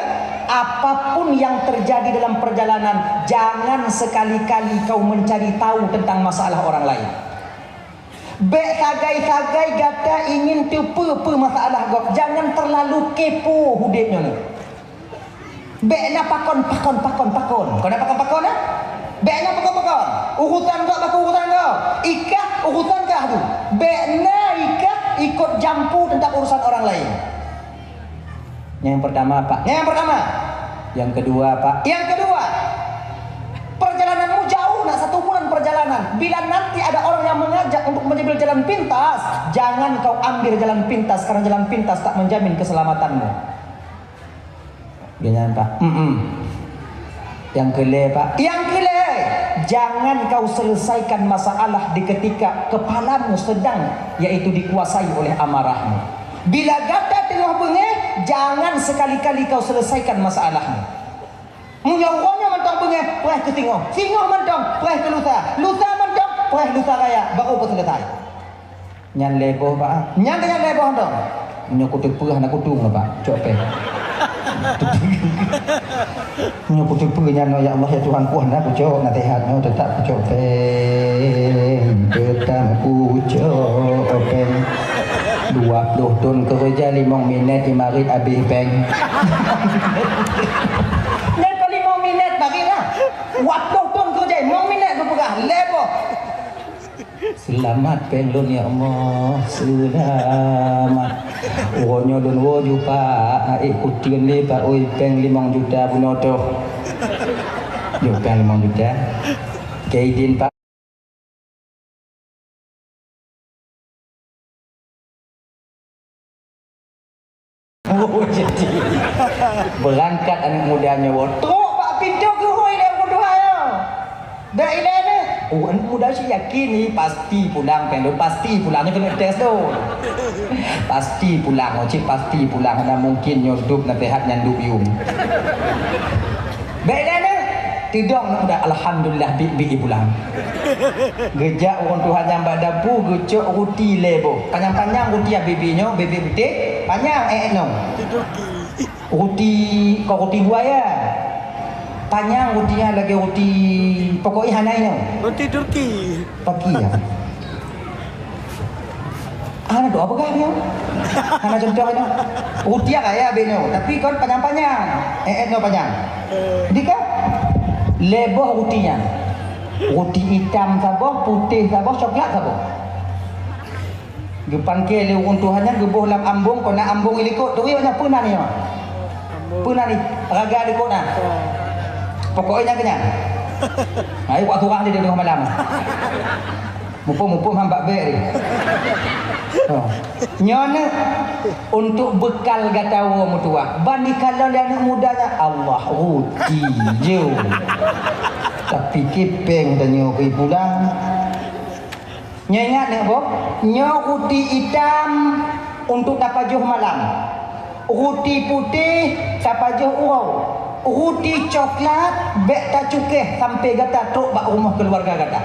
apapun yang terjadi dalam perjalanan, jangan sekali-kali kau mencari tahu tentang masalah orang lain. Bék sagai-sagai gata ingin teupeue peue masalah gob, jangan terlalu kepo udeb nyoe. Bék na pakon, pakon, pakon, pakon. Kon na pakon-pakon, eh? Bék na pakon-pakon. Urusan gob bak urusan gob. I kah urusan kah tu. Bék na i kah ikot jampu teuntang urusan orang lain. Yang pertama, Pak. Yang pertama. Yang kedua, Pak. Yang kedua. Perjalananmu jauh, nak satu bulan perjalanan. Bila nanti ada orang yang mengajak untuk mengambil jalan pintas, jangan kau ambil jalan pintas, karena jalan pintas tak menjamin keselamatanmu. Gobnyan, Pak. Mm-mm. Yang keulhèe, Pak. Yang keulhèe, jangan kau selesaikan masalah di ketika kepalamu sedang, yaitu dikuasai oleh amarahmu. Bila gata teungoh beungéh, jangan sekali-kali kau selesaikan masalahmu. Meunyoe uroe nyoe mantong beungéh, preh keu singoh. Singoh mantong, preh keu lusa. Lusa mantong, preh lusa raya, baru peuseuleutai. Nyan lhèe boh, Pak. Nyan keuh nyan lhèe boh tu. Nyoe kuteupeue hana kutueng, Pak. Cok péng. Nyoe kuteupeue nyan, ya Allah, ya Tuhan, kuah na kucok, na sehat nyoe, teutap kucok péng. Teutap kucok péng. Dua ploh thon keureuja, limong minèt imarit abéh péng. Nyan keuh limong minèt marit lah. Dua ploh thon keureuja, limong minèt geupeugah, lhèe boh. Seulamat péng lôn, ya Allah, seulamat. Uroe nyoe lôn woe ju, Pak, ék kuteun lé, Pak, oi, péng limong juta bunoe toh. Jok péng limong juta. Keu idin, Pak. Oh, jadi. Beurangkat aneuk muda nyoe, trok bak pintoe geuhôi lé ureueng tuha nyoe. Dak ilèe nyoe. Oh, aneuk muda si yakin ni pasti pulang, péng lôn pasti pulang, nyoe keuneuk tes tu. Pasti pulang, oh, cit pasti pulang, hana mungkin nyoe dub naseuhat nyan dub yuem. Bèk lé nyoe, teudong aneuk muda, alhamdulillah, biet-biet pulang. Geujak ureueng tuha nyan bak dapu, geucok ruti lhèe boh. Panyang-panyang ruti, ah, bibie nyoe, bibie putéh, panyang, eh, eh, nyoe. Ruti, kon ruti buaya. Panyang ruti nyan lagèe ruti, pokoknya hana inoe. Ruti Turki. Turki, ya. Hana doa peugah nyoe. Hana contoh nyoe. Ruti raya bèk nyoe, tapi kon panyang-panyang. Eh, eh, nyoe panyang. Jadi kan, lhèe boh ruti nyan. Ruti itam saboh, putéh saboh, coklat saboh. Geupangke lé ureueng tuha nyan, geuboh lam ambong, kon na ambong ilikot, turi awak nyan peue nan nyoe? Peue nan ni? Raga likot na. Pokoknya nyan keuh nyan. Hai, wak surang di teungoh malam. Muphom-muphom han bak bèk ni. Oh. Nyoe ni untuk bekal gata woe meutuwah. Ban dikalon lé aneuk muda nyan, Allah, ruti je. Tapi kipeng tanyoe kui pulang. Nyoe ingat nyoe boh, nyoe ruti itam untuk tapajoh malam. Ruti putéh tapajoh uroe. Ruti coklat bèk tacukéh sampai gata trok bak rumoh keuluwarga gata.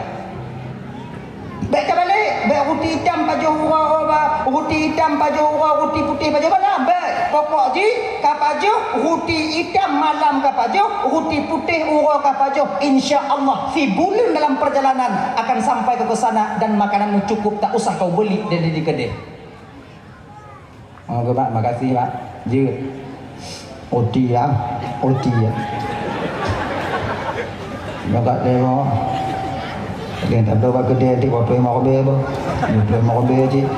Bèk tabalek, bèk ruti itam pajoh uroe, ba, ruti itam pajoh uroe, ruti putéh pajoh malam, bèk. Pokok jih, ka pajoh, ruti itam malam ka pajoh, ruti putéh uroe ka pajoh. Insya Allah, sibuleuen dalam perjalanan akan sampai keu sana dan makanan cukup, tak usah kau beli dari di kedai. Oh, Pak, makasih, Pak. Jeuet. Oti, ya. Oti, ya. Nyokat deh, Pak. Lagi tak tahu bak kedai, nanti berapa lima rubia, Pak. Dua puluh lima rubia cit.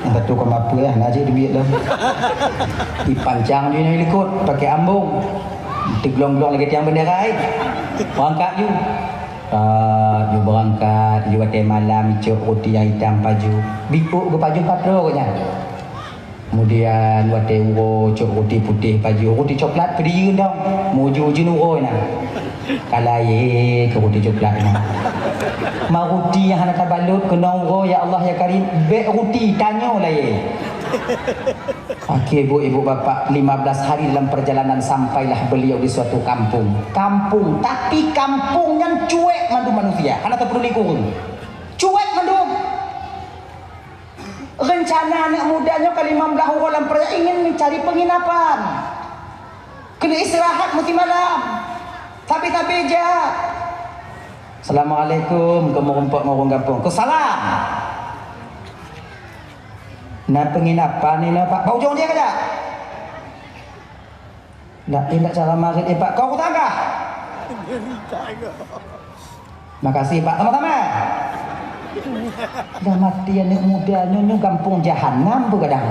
Yang satu koma apa, ya? Nak cit duit lah. Di pancang je ni likot, pakai ambung. Teglong-glong lagi tiang bendera, eh. Berangkat ju. Ah, ju berangkat, ju watèe malam, icok roti nyang itam pajoh. Biuk ke pajoh patro ke nyan. Kemudian watèe uroe cok ruti putéh pajoh, ruti coklat peudiyeu dong. Muju-uju uroe na. Ka layèe keu ruti coklat na. Ma ruti nyang hana tabalot keunong uroe, ya Allah ya Karim, bèk ruti tanyoe layèe. Akhé bu ibu bapak, lima belas hari dalam perjalanan sampailah beliau di suatu kampung. Kampung, tapi kampung nyan cuek mandum manusia. Hana tapeudulikan ureueng. Cuek mandum. Rencana aneuk muda nyoe ka lima belas uroe lam perjalanan ingin mencari penginapan. Keuneuk istirahat meusimalam. Sabe-sabe jak. Assalamualaikum, kamoe rumpok ngon ureueng gampông. Ke salam. Na penginapan ni na, Pak. Bak ujong dia kajak. Nak indak cara marit, eh, Pak. Kau kutagah. Makasih, Pak. Sama-sama. Dah maté aneuk muda nyoe, nyoe gampông jahanam peue kadang.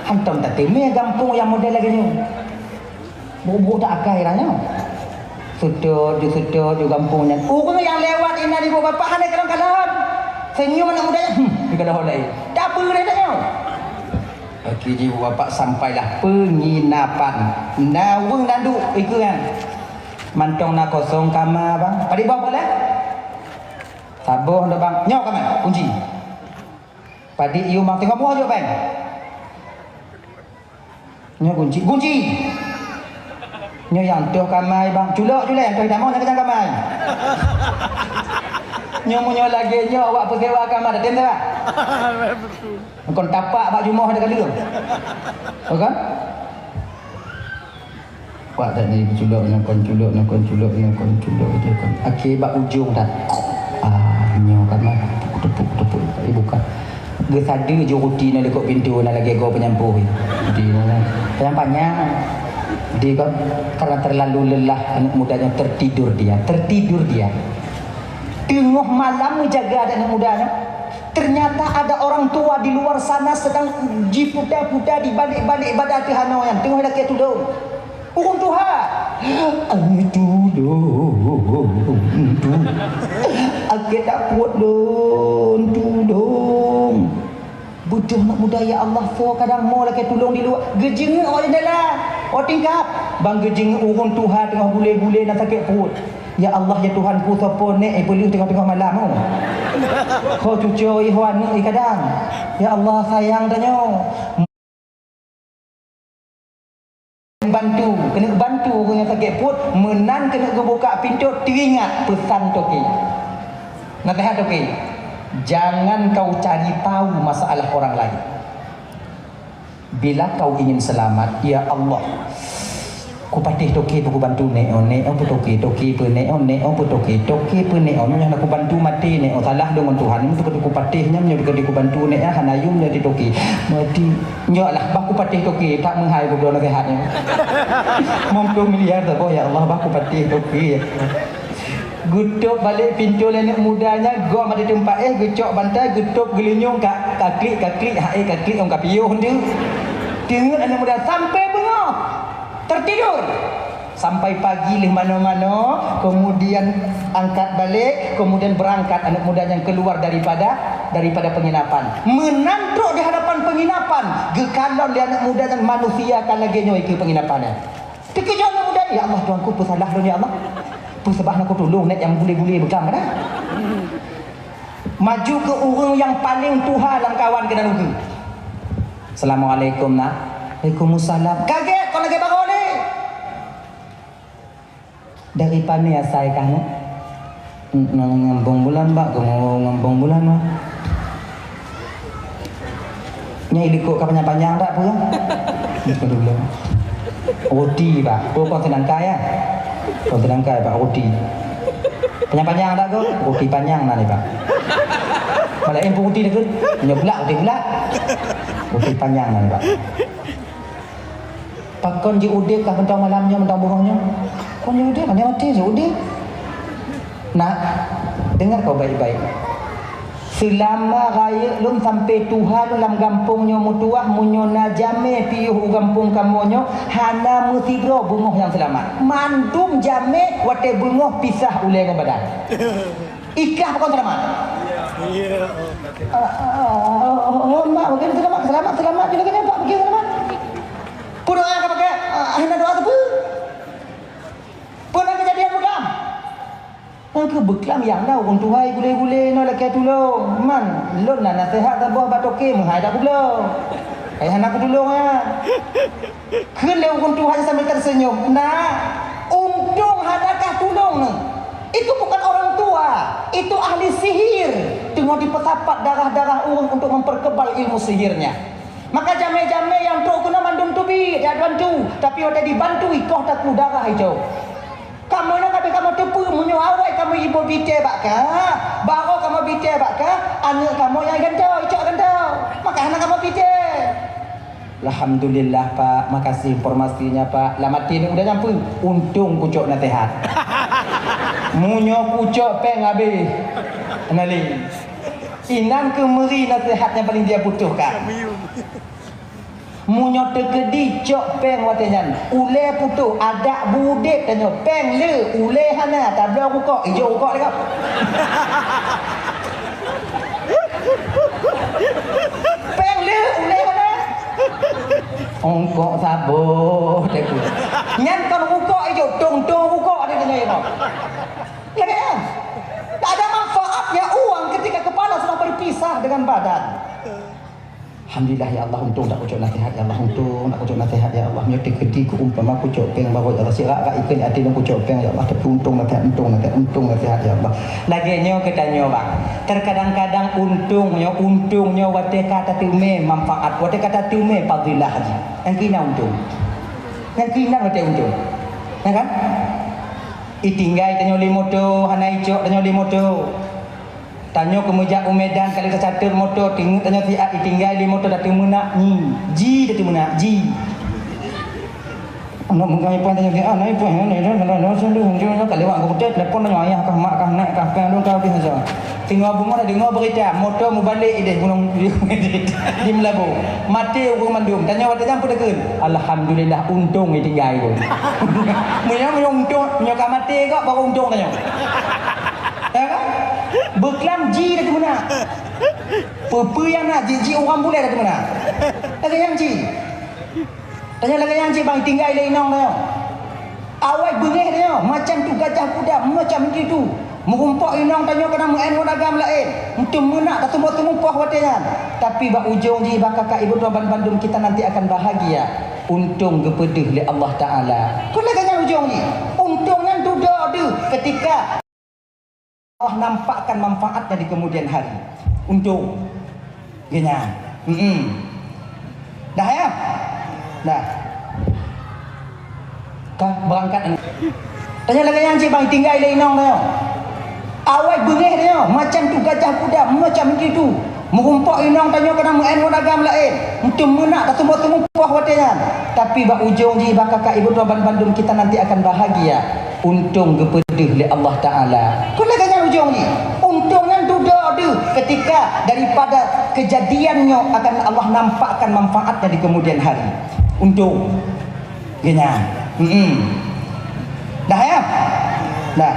Hantom tateumé gampông nyang model lagèe nyoe. Bubuk tak akai lah nyoe. Seutôt ju, seutôt ju gampông nyan. Ureueng nyang lewat inan ibu bapak hana kalon-kalon. Senyum aneuk muda nyan, hmm, dikalon laén. Tak peue dah nyoe. Akhé jih bapak sampailah penginapan. Na ureueng na duek ikeue nyan. Mantong na kosong kama, bang. Padit boh boleh? Saboh dah, bang. Nyoe kama, kunci. Padit yue mang teungoh buah jok, bang. Nyoe kunci. Kunci! Nyoe nyang toh kama, bang. Culok, culok, nyang toh itamong nyang keujang kama. Nyoe meunyoe lagèe nyoe awak peusewa kama, dah tem dah. Kon tapak bak jumoh ada kali tu. Bukan? Wak that ni culok, nyoe kon culok, nyoe kon culok, nyoe kon culok, nyoe kon. Akhé bak ujong that. Ah, nyoe kan mah. Tepuk, tepuk, tepuk. Eh, bukan. Geusadeue ju ruti na likot pintoe na lagèe goe peunyampôh. Di na. Panyang-panyang. Di kan, karena terlalu lelah aneuk muda nyan, tertidur dia, tertidur dia. Teungoh malam meujaga aneuk muda nyan. Ternyata ada orang tua di luar sana sedang jiputa-puta di balik-balik bada teuh hanoe nyan, teungoh lakèe tulông. Ureueng tuha, "Ai tulông, tulông. Akhé tapeuet lôn, tulông." Beudôh aneuk muda, "Ya Allah, soe kadang mo lakèe tulông di luwa." Geujeungeuk ôt jendela, ôt tingkap. Bang geujeungeuk ureueng tuha teungoh gulé-gulé na sakét peuet. Ya Allah, ya Tuhanku, soe po nèk ipeuleueh teungoh-teungoh malam, oh. Ho cucoe, ho aneuk i kadang. Ya Allah, sayang tanyoe. Bantu, keuneuk bantu ureueng nyang sakét peuet, meunan keuneuk geubuka pintoe, teuingat peusan toke. Naseuhat toke, jangan kau cari tahu masalah orang lain. Bila kau ingin selamat, ya Allah, kupatéh toke peukubantu nèk, oh, nèk, oh, peutoke, toke, peunèk, oh, nèk, oh, peutoke, toke, peunèk, oh, nyoe na kubantu maté nèk, oh, salah lôn ngon Tuhan, nyoe teuka kupatéh nyan, nyoe teuka kubantu nèk, ah, hana yum nyoe di toke. Mati. Nyoe lah, bah kupatéh toke, tak meuhai gubloe naseuhat nyoe. Limong ploh miliar saboh, ya Allah, bah kupatéh toke. Geutôp balek pintoe lé aneuk muda nyan, gom ada teumpat, eh, geucok bantai, geutôp geulinyueng ka, ka klik, ka klik, ha, eh, ka klik, ong ka piôh tu. Teungeut aneuk muda sampai beungoh. Tertidur. Sampai pagi lheuh manoe-manoe, kemudian angkat balik, kemudian berangkat aneuk muda nyan keluar daripada, daripada penginapan. Meunan trok di hadapan penginapan, geukalon lé aneuk muda nyan manusia ka lagèe nyoe keu penginapan nyan. Teukeujot aneuk muda, "Ya Allah, Tuhanku, peue salah lôn, ya Allah? Peue sabab hana kutulông nèk nyang gulé-gulé beukam kana?" Maju keu ureueng nyang paleng tuha lam kawan keunan ukeue. "Assalamualaikum, nak." "Waalaikumsalam." "Kagèt, kon lagèe baroe lé." "Dari pane asai kah nyoe?" "Ngon, ngon Bông Bulan, Bak. Ngon, ngon Bông Bulan, Bak." "Nyan ilikot ka panyang-panyang dak peue?" "Roti, Bak." "Oh, kon seunangkai, ya? Kon seunangkai, Bak, roti. Panyang-panyang dak, Bak?" "Roti panyang na, Bak." "Malah em pun roti dak, nyoe bulat, roti bulat." "Roti panyang na, Bak." "Pakon jiudép kah mantong malam nyoe, mantong bunoe nyoe?" "Kon jiudép, maté-maté jiudép." "Nak, deungoe kah baik-baik. Seulama rayeuk lôn sampai tuha lôn lam gampông nyoe meutuwah, meunyoe na jamé piôh u gampông kamoe nyoe, hana meusidroe beungoh nyang seulamat. Mandum jamé watèe beungoh pisah ulèe ngon badan." "Ikah pakon seulamat?" "Ah, ah, ah, ah, oh, mak, bagaimana seulamat? Seulamat, seulamat juga kan, Pak, bagaimana seulamat?" "Peue doa ka pakai? Ah, hana doa tu peue? Peue na keujadian beuklam?" "Nyang keu beuklam nyang na ureueng tuha gulé-gulé nyoe lakèe tulông. Man, lôn na naseuhat saboh bak toke meuhai dak peubloe. Hai hana kutulông, ya." Kheun lé ureueng tuha nyan sambil tersenyum, "Nak, untông hana katulông nyoe. Itu bukan orang tua, itu ahli sihir teungoh jipeusapat darah-darah ureueng untuk memperkebal ilmu sihirnya. Maka jamé-jamé nyang trok keunoe mandum teubiet jak bantu, tapi watèe jibantu ikoh takue darah icok. Kamoe nyoe ka abéh kamoe teupeue, meunyoe awai kamoe iboh bite bak kah, barô kamoe bite bak kah, aneuk kamoe nyang gantoe, icok gantoe. Maka hana kamoe bite." "Alhamdulillah, Pak. Makasih informasinya, Pak." Lam até aneuk muda nyan peue? "Untông kucok naseuhat. Meunyoe kucok péng abéh." Hana lé. Inan keuh meuri naseuhat nyang paleng dia butuhkan. Meunyoe teukeudi cok péng watée nyan, ulée putôh, adak beudeb tanyoe, péng le, ulée hana, tabloe rukok, ijok rukok lé gob. Péng le, ulée hana. Ongkok saboh, teuk. Nyan kon rukok ijok, tong-tong rukok di dunia ini. Ya kan? Tak ada manfaatnya uang ketika kepala sudah berpisah dengan badan. Alhamdulillah, ya Allah, untông dak kucok naseuhat, ya Allah, untông dak kucok naseuhat, ya Allah. Nyoe teukeudi keu umpama kucok péng baroe, ya Allah, sirak-rak ikheun até lôn kucok péng, ya Allah, tapi untông naseuhat, untông naseuhat, untông naseuhat, ya Allah. Lagée nyoe geutanyoe, Bang. Terkadang-kadang untông nyoe, untông nyoe watée ka tateumé manfaat, watée ka tateumé fadilah jih. Nyang keunan untông. Nyang keunan watée untông. Ya kan? Itinggai tanyoe lé moto, hana icok tanyoe lé moto. Tanyoe keumeujak u Medan kali teucatet moto, teungeut tanyoe siat itinggai lé moto, tateumeunak nyi. Ji tateumeunak, ji. Aneuk muda ipoh tanyoe siat, aneuk ipoh, aneuk ipoh, aneuk ipoh, aneuk ipoh, aneuk ipoh, ka lewat geupeuteuh, telepon tanyoe, ayah kah, mak kah, nek kah, péng lôn ka habéh masa. Teungoh beungoh, deungoe beurita, moto meubalek ideh gunong di Meulaboh. Maté ureueng mandum. Tanyoe watée nyan peue takheun? Alhamdulillah, untông itinggai tu. Meunyoe, meunyoe untông, meunyoe ka maté kok, baru untông tanyoe. Ya kan? Beuklam ji dah teumeunak. Peue-peue nyang na, ji, ji ureueng bulée dah teumeunak. Lagée nyan ji. Tanyoe lagée nyan ji bang, tinggai lé inong tanyoe. Awai beungéh tanyoe, macam tu Gajah Muda, macam itu. Meurumpok inong tanyoe keunan meu'en ngon agam laén. Meuteumeunak, tatumoh-tumoh poh watée nyan. Tapi bak ujong jih, bak kakak ibu droe banmandum kita nanti akan bahagia. Untông geupeudeuh lé Allah Taala. Kon lagée nyan ujong jih. Untông nyan dudoe deuh ketika Allah nampakkan manfaatnya di kemudian hari. Untông. Geuhnyan. Mm-mm. Dah ya? Dah. Ka beurangkat aneuk. Tanyoe lagée nyan cit bang, tinggai lé inong tanyoe. Awai beungéh tanyoe, macam tu Gajah Muda, macam itu. Meurumpok inong tanyoe keunan meu'en ngon agam laén. Meuteumeunak, tatumoh-tumoh poh watée nyan. Tapi bak ujong jih, bak kakak ibu droe banmandum kita nanti akan bahagia. Untông geupeudeuh lé Allah Taala. Kon lagée nyan ujong jih. Untông nyan dudoe deuh ketika daripada kejadian nyoe akan Allah nampakkan manfaatnya di kemudian hari. Untông. Geuhnyan. Mm-mm. Dah ya? Dah.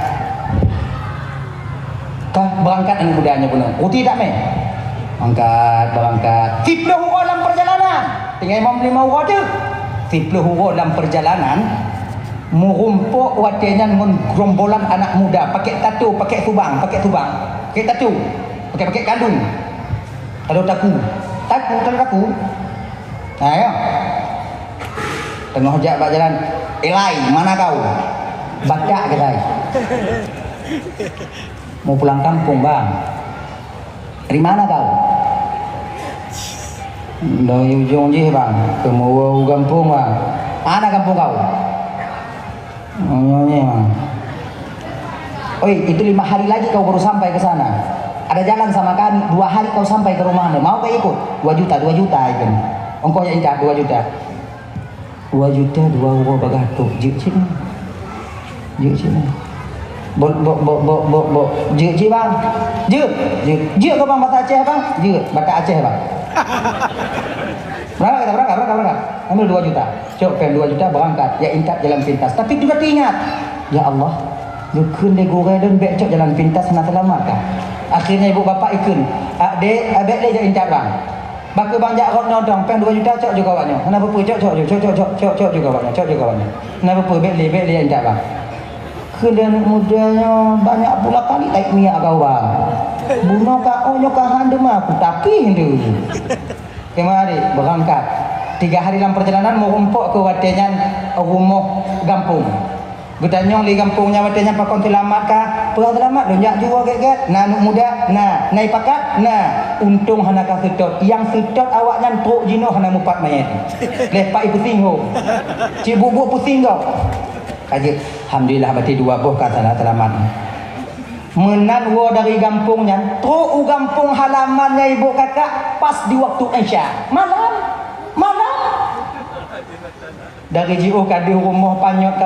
Ka beurangkat aneuk muda nyoe bunoe. Ruti dak mé? Beurangkat, beurangkat. Siplôh uroe lam perjalanan. Tinggai imam limong uroe teuh. Siplôh uroe lam perjalanan, meurumpok watée nyan ngon gerombolan anak muda, pakai tato, pakai subang, pakai subang. Pakai tato. Pakai, pakai kalung. Tato taku. Taku, tato taku. Ha, ya. Teungoh jak bak jalan, "Ilai, mana kau?" Batak keutai. "Mau pulang kampung, Bang." "Dari mana kau?" "Dari ujong jih, Bang. Keumeue u gampông, Bang." "Mana kampung kau?" "Oh, nyoe, nyoe, Bang." "Oi, itu lima hari lagi kau baru sampai ke sana. Ada jalan sama kami, dua hari kau sampai ke rumahmu. Mau kau ikut?" "Dua juta, dua juta," ikheun. Ongkoh jak intat dua juta. Dua juta dua uroe bagaih trok, jeuet cit nyan. Jeuet cit nyan. Bok, bok, bok, bok, bok, bok. Jeuet cit, Bang. Jeuet. Jeuet. Jeuet keu, Bang, bata Aceh, Bang? Jeuet. Bata Aceh, Bang. Berangkat kita, berangkat, berangkat, berangkat. Ambil dua juta. Cok péng dua juta, berangkat. Ya intat jalan pintas. Tapi juga teuingat, "Ya Allah, geukheun lé gurée lôn bék cok jalan pintas hana seulamat kah?" Akhirnya ibu bapak ikheun, "Ah, dek, ah, bék lé jak intat, Bang." Bah kheueh bang jak rot nyoe dong, péng dua juta cok juga awak nyoe. Hana peue-peue, cok, cok, cok, cok juga awak nyoe, cok juga awak nyoe. Hana peue-peue, bék lé, bék lé jak bang. Kheun lé aneuk muda nyoe, banyak pula kali taék minyak kau bang. Bunoe ka, oh, nyoe ka han deuma aku, tapi hindeu. Keumarik, beurangkat. Tiga hari lam perjalanan, meurumpok keu watée nyan rumoh gampông. Geutanyong lé gampông nyan watée nyan, "Pakon seulamat kah?" "Peue seulamat, lôn jak juoe gét-gét." "Na aneuk muda?" "Na." "Na ipakat?" "Na." Untông hana ka seutôt. Nyang seutôt awaknyan trok jinoe hana mupat manyét. Lé pat ipusing ho. Cit buet-buet pusing gob. Ka jeuet. Alhamdulillah, berarti dua boh ka seulamat. Meunan woe dari gampông nyan, trok u gampông halaman nyan ibu kakak pas di waktu Isya. Malam. Malam. Dari jiôh ka deuh rumoh panyöt ka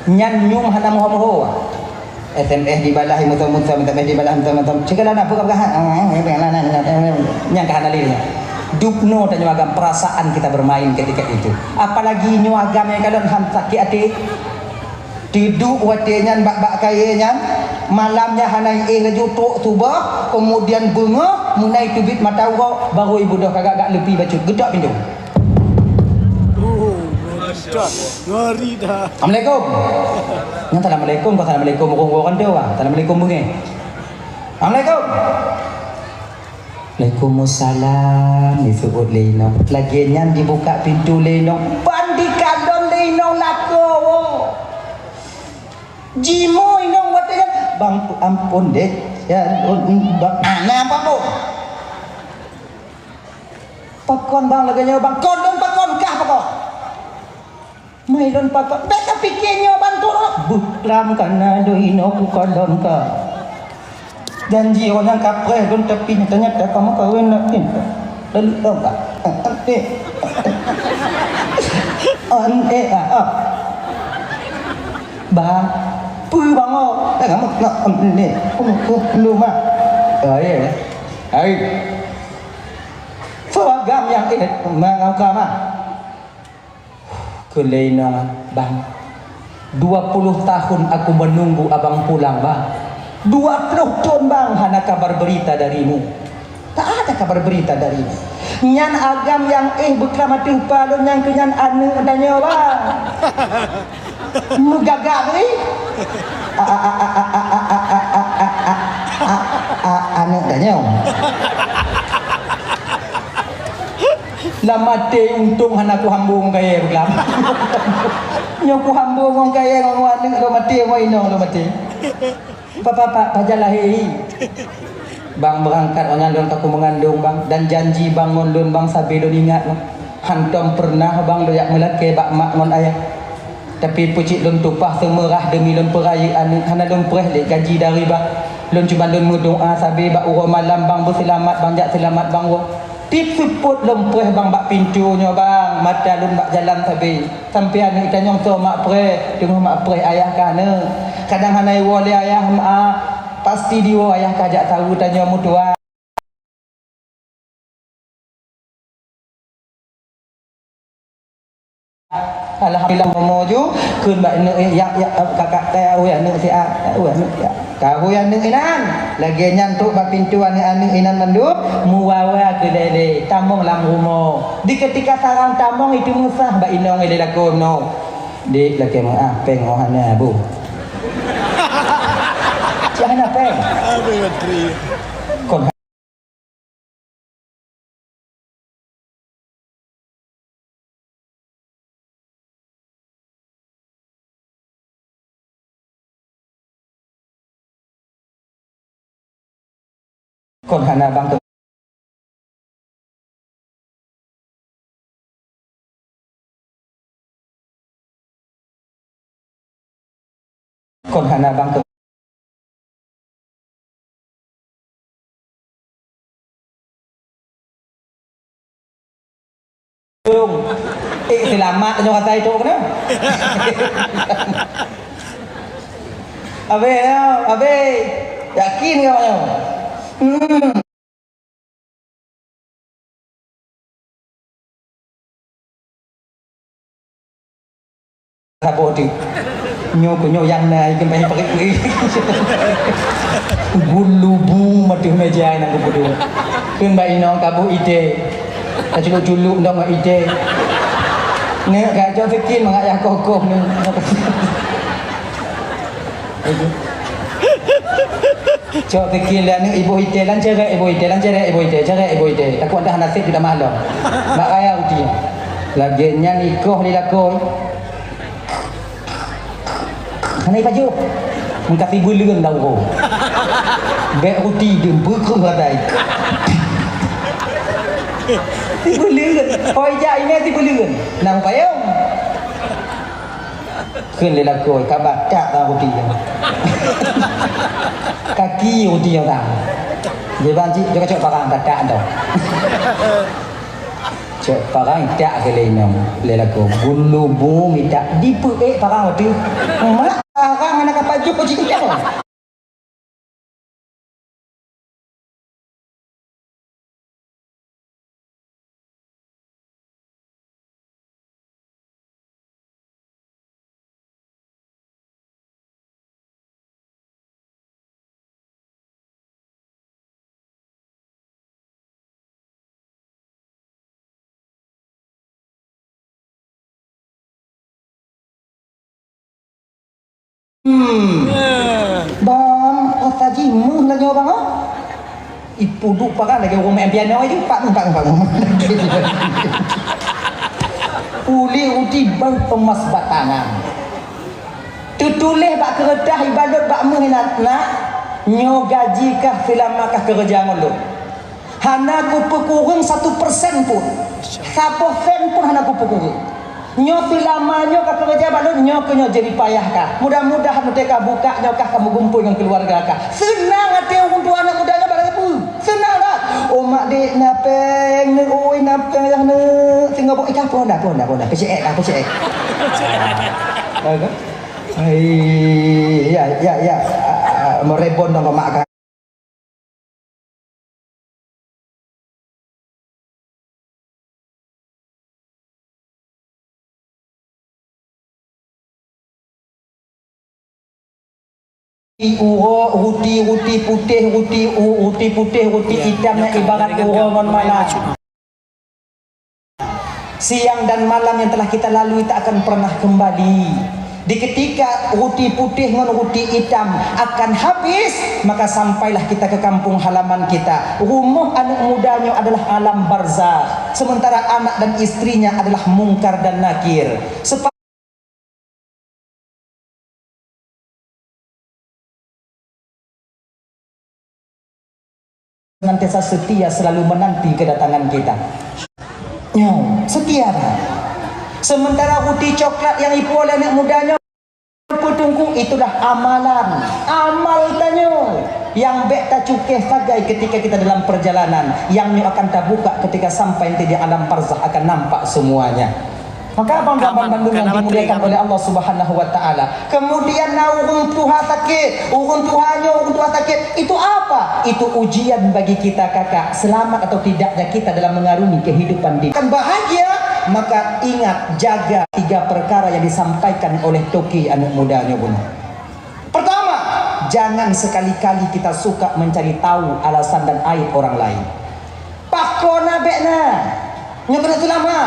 Nyan nyum hana muho-muho. S M S dibalah muto-muto, S M S dibalah muto-muto. Segala na peugah-peugah. Nyang ka hana lé nyan. Dubnoe tanyoe agam, perasaan kita bermain ketika itu. Apalagi nyoe agam nyang kalon han sakét até. Tiduek watée nyan bak-bak kayée nyan, malam nyan hana éh laju trok suboh, kemudian beungoh meunai teubiet mata uroe, barô ibu doh kagak-gak leupi bacut geutok pintoe. Oh, ngeri dah. Assalamualaikum. Nyan assalamualaikum, bukan assalamualaikum ureueng-ureueng tu, ah. Assalamualaikum beungéh. Assalamualaikum. Waalaikumsalam, disebut lé inong. Lagée nyan dibuka pintoe lé inong. Ban dikalon lé inong lakoe. Jimoe inong watée nyan, "Bang, ampôn deh. Ya, bang, ana apa, Bu?" "Pakon bang lagée nyoe bang?" "Kon lôn pakon, kah pakon?" "Mai lôn pakon." "Bék tapike nyoe bang turot." "Beuklam kana doi inoe kukalon ka. Janji awak nyang kapreh lôn tapi nyata-nyata kamoe kawin nak pinta. Lalu dong ka." "Aneh." "Aneh ah." "Bang, peue bang oh?" "Eh, kamoe nak aneh." "Oh, oh, lu mah." "Oh, iya. Hai. Soal gam yang eh, mengangka mah." Keu lé inong, "Bang, dua puluh tahun aku menunggu abang pulang, Bang. Dua puluh thon, Bang, hana kabar berita darimu. Tak ada kabar berita darimu." Nyan agam nyang éh beuklam ateueh pa lôn nyang keu nyan aneuk tanyoe, Bang. Meugagak teuh. A, a, a, a, aneuk tanyoe. Lam até untông hana kuhambô ngon kayée beuklam. Nyoe kuhambô ngon kayée ngon aneuk lom até, ngon inong lom até. Papa, pa, pajan lahé hi. Bang beurangkat ngon lôn ka kumeungandong bang, dan janji bang ngon lôn bang sabe lôn ingat. Hantom peureunah bang lôn jak meulakée bak mak ngon ayah. Tapi peucit lôn tupah seumeurah deumi lôn peurayeuk aneuk, hana lôn preh lé gaji dari bang. Lôn cuman lôn meudoá sabe bak uroe malam bang beuseulamat bang jak seulamat bang woe. Tiep seupôt lôn preh bang bak pintoe nyoe bang, mata lôn bak jalan sabe. Sampoe aneuk tanyong soe mak preh, teungoh mak preh ayah ka aneuk. Kadang hana iwoe lé ayah mak, pasti diwoe ayah ka jak saweue tanyoe meutuah. Alhamdulillah, momo ju kheun bak neuk, "Eh, yak, yak, kakak, kaya hui aneuk siat, hui aneuk siat." Ka hui aneuk inan, lagée nyan trok bak pintoe aneuk-aneuk inan mandum, muwawa keu lé-lé, tamong lam rumoh. Di keutika sarang tamong itu meusah bak inong ilée lakoe meunoe. "Dek, lakée meuah, péng oh hana, Bu." Cit hana péng. Aduh, Menteri. Kon Kon hana bang tu. Kon hana bang tu. Eh, seulamat nyoe asai trok keunoe. Abéh nyoe, abéh. Yakin keu nyoe? Hmm. Saboh tu. Nyoe keu nyoe nyang na, ikheun bak parit kueh. Gulubu meuteumèe jai nang geupeudong. Kheun bak inong kabu ideh. Taculuk-culuk dong ngon ideh. Neuk ka cok sikin mangat yah kokoh ni. Cok sikin lé aneuk iboh itèe lam cèrèk, iboh itèe lam cèrèk, iboh itèe, cèrèk, iboh itèe. Takot dah naseb tidak maklum. Mak raya ruti. Lagèe nyan ikoh lé lakoe. Hana ipajoh. Meuka sibeuleuen lam uroe. Bèk ruti deuh beukreuh radai. Sibeuleuen. Hôi jak ingat sibeuleuen. Nang payong. Kheun lé lakoe, ka batak lam ruti nyan. Kaki ruti nyan tam. Jiban cit, jok kacok parang, batak tu. Cok parang, tak keu lé inong, lé lakoe. Gulubu mita, dipeuék parang tu. Mak, parang hana ka pajoh cit. Hmm. Bang, rasa jimeuh lagèe ureueng, ha? Ipuduk paran lagèe ureueng main piano je, pak, pak, pak. Ulik uti bang emas batangan. Teutuléh bak keureutah ibalot bak meuh inan, nak, nyoe gaji kah seulama kah keureuja ngon lôn. Hana kupeukureueng satu persen pun. Saboh sen pun hana kupeukureueng. Nyoe seulama nyoe ka keureuja bak lôn, nyoe keu nyoe jadi payah kah. Mudah-mudahan watèe kah buka nyoe kah ka meugumpôi ngon keuluwarga kah. Seunang até ureueng tuha aneuk muda nyoe bak lagèe peue. Seunang that. Oh mak dek na pèng neuk, oi na pèng ayah neuk. Singoh bok ikah pun dah, pun dah, pun dah. Pecek kah, pecek. Hai, ya, ya, ya. Ah, ah, merebon dong mak kah. Uroe, ruti, ruti putéh, ruti, u-, ruti putéh, ruti itam nyang ibarat uroe ngon malam. Siang dan malam yang telah kita lalui tak akan pernah kembali. Di ketika ruti putéh ngon ruti itam akan habis, maka sampailah kita ke kampung halaman kita. Rumoh aneuk muda nyoe adalah alam barzakh, sementara anak dan istrinya adalah Mungkar dan Nakir. Sepa- Senantiasa setia selalu menanti kedatangan kita. Nyoe, setia dah. Sementara ruti coklat nyang ipuwoe lé aneuk muda nyoe, peutungku, itulah amalan, amal tanyoe nyang bèk tacukéh sagai ketika kita dalam perjalanan, nyang nyoe akan tabuka ketika sampai nanti di alam barzakh akan nampak semuanya. Maka abang-abang bandum yang dimuliakan oleh Allah Subhanahu wa Ta'ala. Kemudian na ureueng tuha sakét, ureueng tuha nyoe, ureueng tuha sakét. Itu apa? Itu ujian bagi kita kakak, selamat atau tidaknya kita dalam mengarungi kehidupan di. Akan bahagia, maka ingat, jaga tiga perkara yang disampaikan oleh toke aneuk muda nyoe bunoe. Pertama, jangan sekali-kali kita suka mencari tahu alasan dan aib orang lain. Pakon na bèk na. Nyoe keuneuk seulama.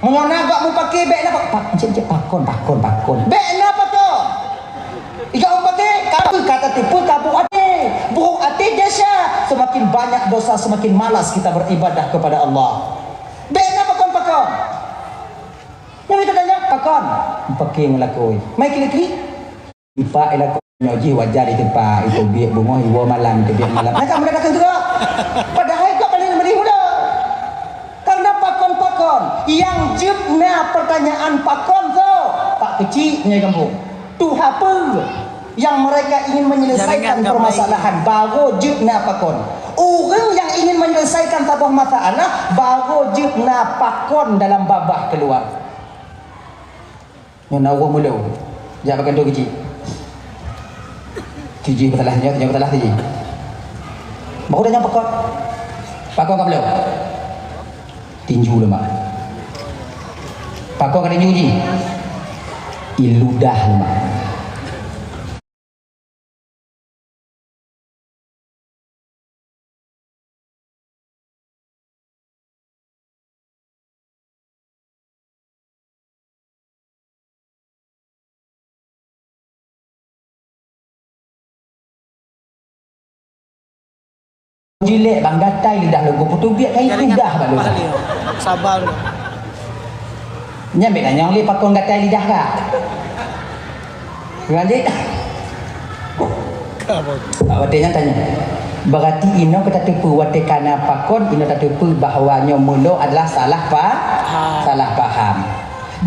Meunyoe na gok meupaké bèk na pa-, pa-, cek, cek, pakon, pakon, pakon. Bèk na pakon. Ija meupaké, kabu kata tipu, kabu até. Buruk até desya. Semakin banyak dosa, semakin malas kita beribadah kepada Allah. Bèk na pakon-pakon. Nyang kita tanya, pakon. Meupaké ngon lakoe. Mai klik-klik. Ipak ilakon nyoe jih wajar iteupak, iteubiet beungoh, iwoe malam, iteubiet malam. Nah, kamu datang ke gerak. Padahai kau paling lebih muda. Karena pakon-pakon, yang jeuet na pertanyaan pakon tu, Pak Kecik punya kampung. Tuha apa yang mereka ingin menyelesaikan permasalahan, baru jeuet na pakon. Orang yang ingin menyelesaikan sebuah masalah, baru jeuet na pakon dalam babah keluar. Nyoe na ureueng mulo. Jak bak kantô Keuchik. Keuchik peusalah, nyoe, nyoe peusalah Keuchik. Baru tanyong pakon. Pakon ka bloe? Tinju leumah. Pakon ka tinju jih? I ludah leumah. Jilek bang gatai lidah lôn, peuteubiet kai lidah bak lôn. Sabar. Nyan bèk tanyong lé pakon gatai lidah ka. Lanjut. Watèe nyan tanyong. Berarti inoe ka tateupeue watèe kana pakon, inoe tateupeue bahwa nyoe meulo adalah salah pa-, salah paham.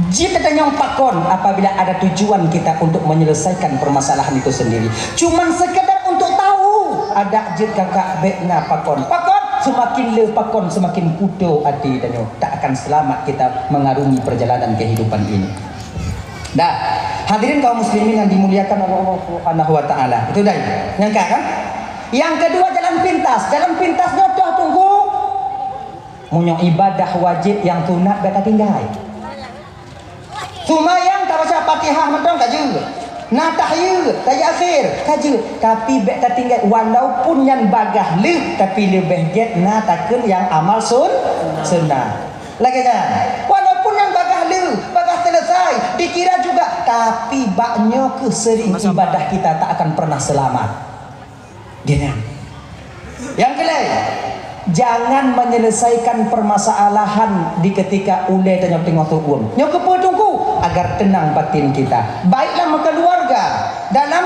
Jeuet tatanyong pakon apabila ada tujuan kita untuk menyelesaikan permasalahan itu sendiri. Cuman sekedar untuk tahu, adak jeuet kakak bèk na pakon. Pakon, semakin le pakon, semakin kuto até tanyoe. Tak akan selamat kita mengarungi perjalanan kehidupan ini. Dah, hadirin kaum muslimin yang dimuliakan oleh Allah Subhanahu wa taala. Itu dah. Nyang ka kan? Yang kedua, jalan pintas. Jalan pintas nyoe toh tunggu. Meunyoe ibadah wajéb, nyang sunat bèk tatinggai. Seumayang tabaca Fatihah mantong ka jeuet. Na tahiyat, tahiyat akhir ka jeuet. Tapi bèk tatinggai walaupun nyan bagaih lheueh, tapi leubeh gèt na takheun nyang amal sun-, sunnah. Lagèe nyan. Walaupun nyan bagaih lheueh, bagaih selesai, dikira juga, tapi bak nyoe keuh sering ibadah kita tak akan pernah selamat. Geuh nyan. Nyang keulhèe, jangan menyelesaikan permasalahan di ketika ulèe tanyoe teungoh seu'uem. Nyoe keupeue teungku? Agar tenang batin kita. Baik lam keuluwarga, dalam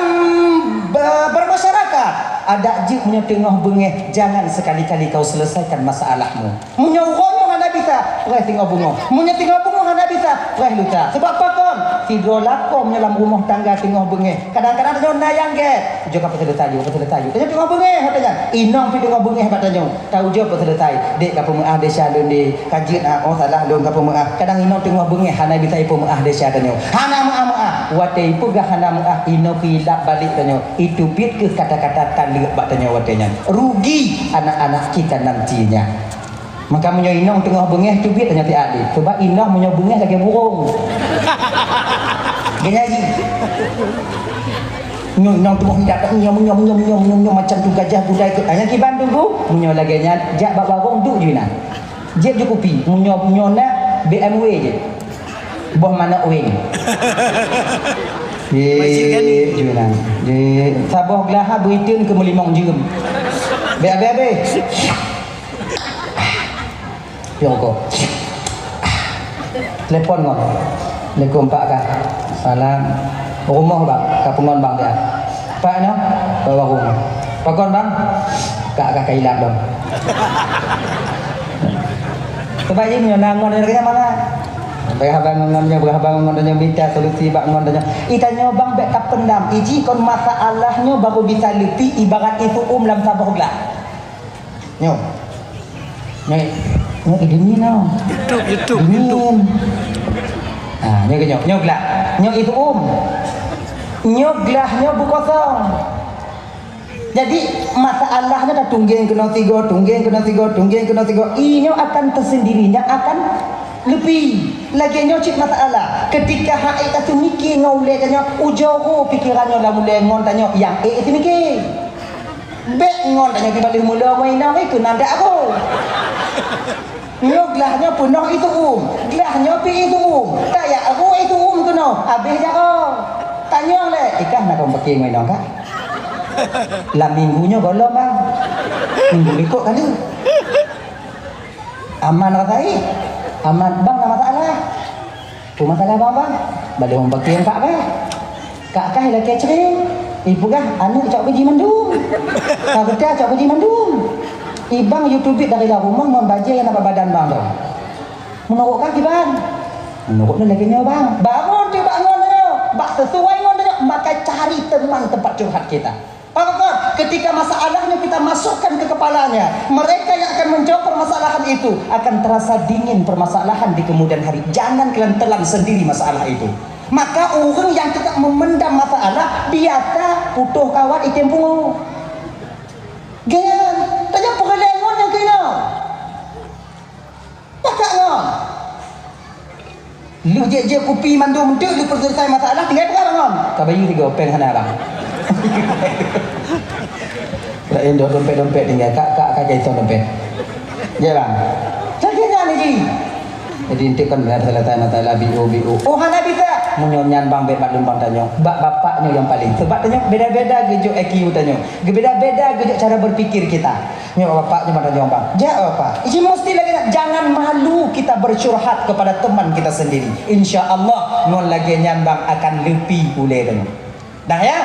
be-, bermasyarakat, adak jeuet meunyoe teungoh beungèh, jangan sekali-kali kau selesaikan masalahmu. Meunyoe uroe nyoe hana bisa, preh teungoh beungoh. Meunyoe teungoh beungoh hana bisa, preh lusa. Sabab pakon? Sidroe lakoe meunyoe lam rumoh tangga teungoh beungèh. Kadang-kadang tanyoe na nyang gèt. Jok ka peuseuleusoe, jok ka peuseuleusoe. Tanyoe teungoh beungèh, hana nyan. Inong pih teungoh beungèh bak tanyoe. Ka ujoe peuseuleusoe. Dek ka peumeugah desya lôn di, ka jeuet, ah, oh, salah lôn ka peumeugah. Kadang inong teungoh beungèh, hana bisa ipeumeugah desya tanyoe. Hana meuah-meuah. Watèe ipeugah hana meuah, inong pih ilap balek tanyoe. Iteubiet keuh kata-kata taleuek bak tanyoe watèe nyan. Rugi anak-anak kita nantinya. Maka meunyoe inong teungoh beungèh, teubiet tanyoe siat deh. Sabab inong meunyoe beungèh lagèe burông. Geuh nyan jih. Nyoe inong teungoh ndak, nyoe, nyoe, nyoe, nyoe, nyoe, nyoe macam tu gajah gudai keu. Ah, nyang kiban teungku, meunyoe lagèe nyan, jak bak warông duek ju inan. Jép ju kupi, meunyoe, meunyoe na B M W jép. Boh manok weng. Jép ju inan. Jép. Saboh glah ha beuiteun keu meulimong jeuem. Bèk abéh-abéh. Piôh rukok. Telepon ngon. Assalamualaikum, Pak, kah? Salam. Rumoh, Bang, ka peungon, Bang, dia. Pak, nyoe? Bak rumoh. Pakon, Bang? Kak, kak, kak ilap, Bang. Coba ini, nyoe, na ngon, dia mana? Bèk haba ngon, ngon, nyoe, bèk haba ngon, nyoe, minta solusi bak ngon, nyoe. Itanyoe, Bang, bèk tapendam. Iji kon masalah nyoe baru bisa leupie ibarat itu um lam saboh glah. Nyoe. Nyoe, nyoe dingin nyoe. YouTube, YouTube, dingin. YouTube. Ha, nyoe ke nyoe. Nyoe glah. Nyoe itu um. Nyoe glah nyoe beukosong. Jadi, masalahnya dah tunggeng keunoe sigoe, tunggeng keunoe sigoe, tunggeng keunoe sigoe. Ih, nyoe akan tersendirinya akan leupie. Lagèe nyoe cit masalah. Ketika hak ék ka teumike ngon ulèe tanyoe, ujoe pikiran nyoe lam ulèe ngon tanyoe nyang ék teumike. Bèk ngon tanyoe pibaloh meulo ngon inong, eh, keunan dak aku. Nyoe glah nyoe peunoh itu um, glah nyoe pih itu um. Tajak aku itu um keunoe, habéh jaroe. Tanyong lé, ikah na kong paké ngon inong kah? Lam minggu nyoe gohlom, Bang. Minggu likot kali. Aman rasa, eh? Aman, Bang, na masalah. Peue masalah bang, bang? Bak lôn paké kak kah? Kak kah ilakèe cre. Ipeugah aneuk cok beuji mandum. Ka geuda cok beuji mandum. Ibang yue teubiet dari lam rumoh ngon bajèe nyang na bak badan bang tu. Meunurot kah kiban? Meunurot lôn lagèe nyoe bang. Barô teuk bak ngon tanyoe. Bak sisuai ngon tanyoe, maka cari teman tempat curhat kita. Pakon, ketika masalahnya kita masukkan ke kepalanya, mereka yang akan menjawab permasalahan itu akan terasa dingin permasalahan di kemudian hari. Jangan kalian telan sendiri masalah itu. Maka ureueng yang tetap memendam masalah, biasa putôh kawat item pungo. Gèt, Lheueh jeuet-jeuet kupi mandum, enteuk lheueh peuseuleusai masalah, tinggai peugah bangon. Ka bayeue tiga péng hana, Bang. Laén doh dompet-dompet tinggai, kak, kak, kak, kak, dompet. Ya, Bang. Lagèe nyan ji. Jadi, enteuk kan, masalah, masalah, B O, B O. Oh, hana bisa. Meunyoe nyan, Bang, bèk bak lôn, Bang, tanyoe. Bak bapak nyoe nyang paleng. Sebab tanyoe beda-beda geujok I Q tanyoe. Beda-beda geujok cara berpikir kita. Nyoe bapak, nyoe mantong nyoe bang. Jak bapak. Iji mesti lagèe nyan. Jangan malu kita bercurhat kepada teman kita sendiri. Insya Allah, ngon lagèe nyan bang akan leupie ulèe tanyoe. Dah ya?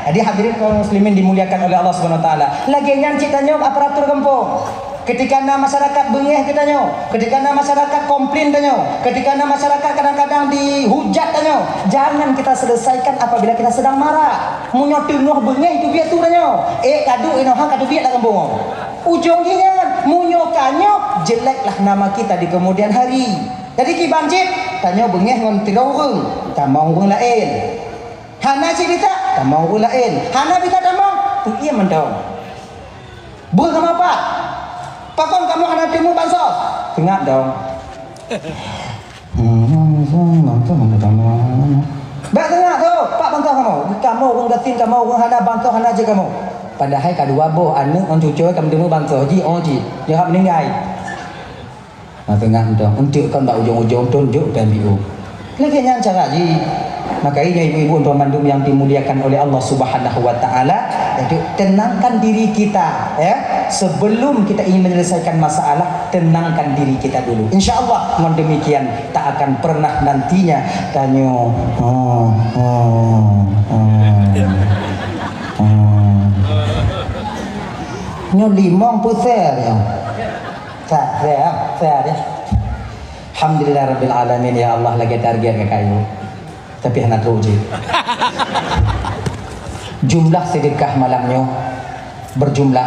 Jadi hadirin kaum muslimin dimuliakan oleh Allah Subhanahu Wa Taala. Lagèe nyan cit tanyoe aparatur gampông. Ketika na masyarakat beungèh keu tanyoe, ketika na masyarakat komplain tanyoe, ketika na masyarakat kadang-kadang dihujat tanyoe, jangan kita selesaikan apabila kita sedang marah. Meunyoe teungoh beungèh teubiet su tanyoe, ék ka duek inoe han ka teubiet lam gampông nyoe. Ujông jih nyan, meunyoe ka nyoe, jeleklah nama kita di kemudian hari. Jadi kiban cit, tanyoe beungèh ngon sidroe ureueng, tamong ureueng laén. Hana cit bisa, tamong ureueng laén. Hana bisa tamong, peuiem mantong. Beuh kamoe pat? Pakon kamoe hana teumèe bansos? Seungab dong. Bèk seungab tu, pat bansos kamoe? Kamoe ureueng gasien, kamoe ureueng hana bansos, hana jeuet kamoe. Padahai ka dua boh aneuk ngon cucoe ka meuteumèe bansos, ji oh ji, jaweueb meuninggai. Nah, teungoh mantong, enteuk kon bak ujong-ujong thôn jok P M B U. Lagèe nyan cara jih. Maka nyoe ibu-ibu dan bandum yang dimuliakan oleh Allah Subhanahu wa Taala, jadi tenangkan diri kita, ya. Sebelum kita ingin menyelesaikan masalah, tenangkan diri kita dulu. Insya Allah, ngon demikian tak akan pernah nantinya tanyoe. Nyoe limong peusen ya. Sa-, saya, saya ada. Alhamdulillah Rabbil Alamin, ya Allah, lagèe target ka kayu. Tapi hana trôk jih. Jumlah sedekah malam nyoe berjumlah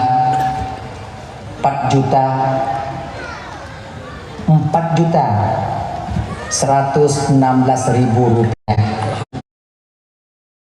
empat juta, empat juta seratus enam belas ribu rupiah.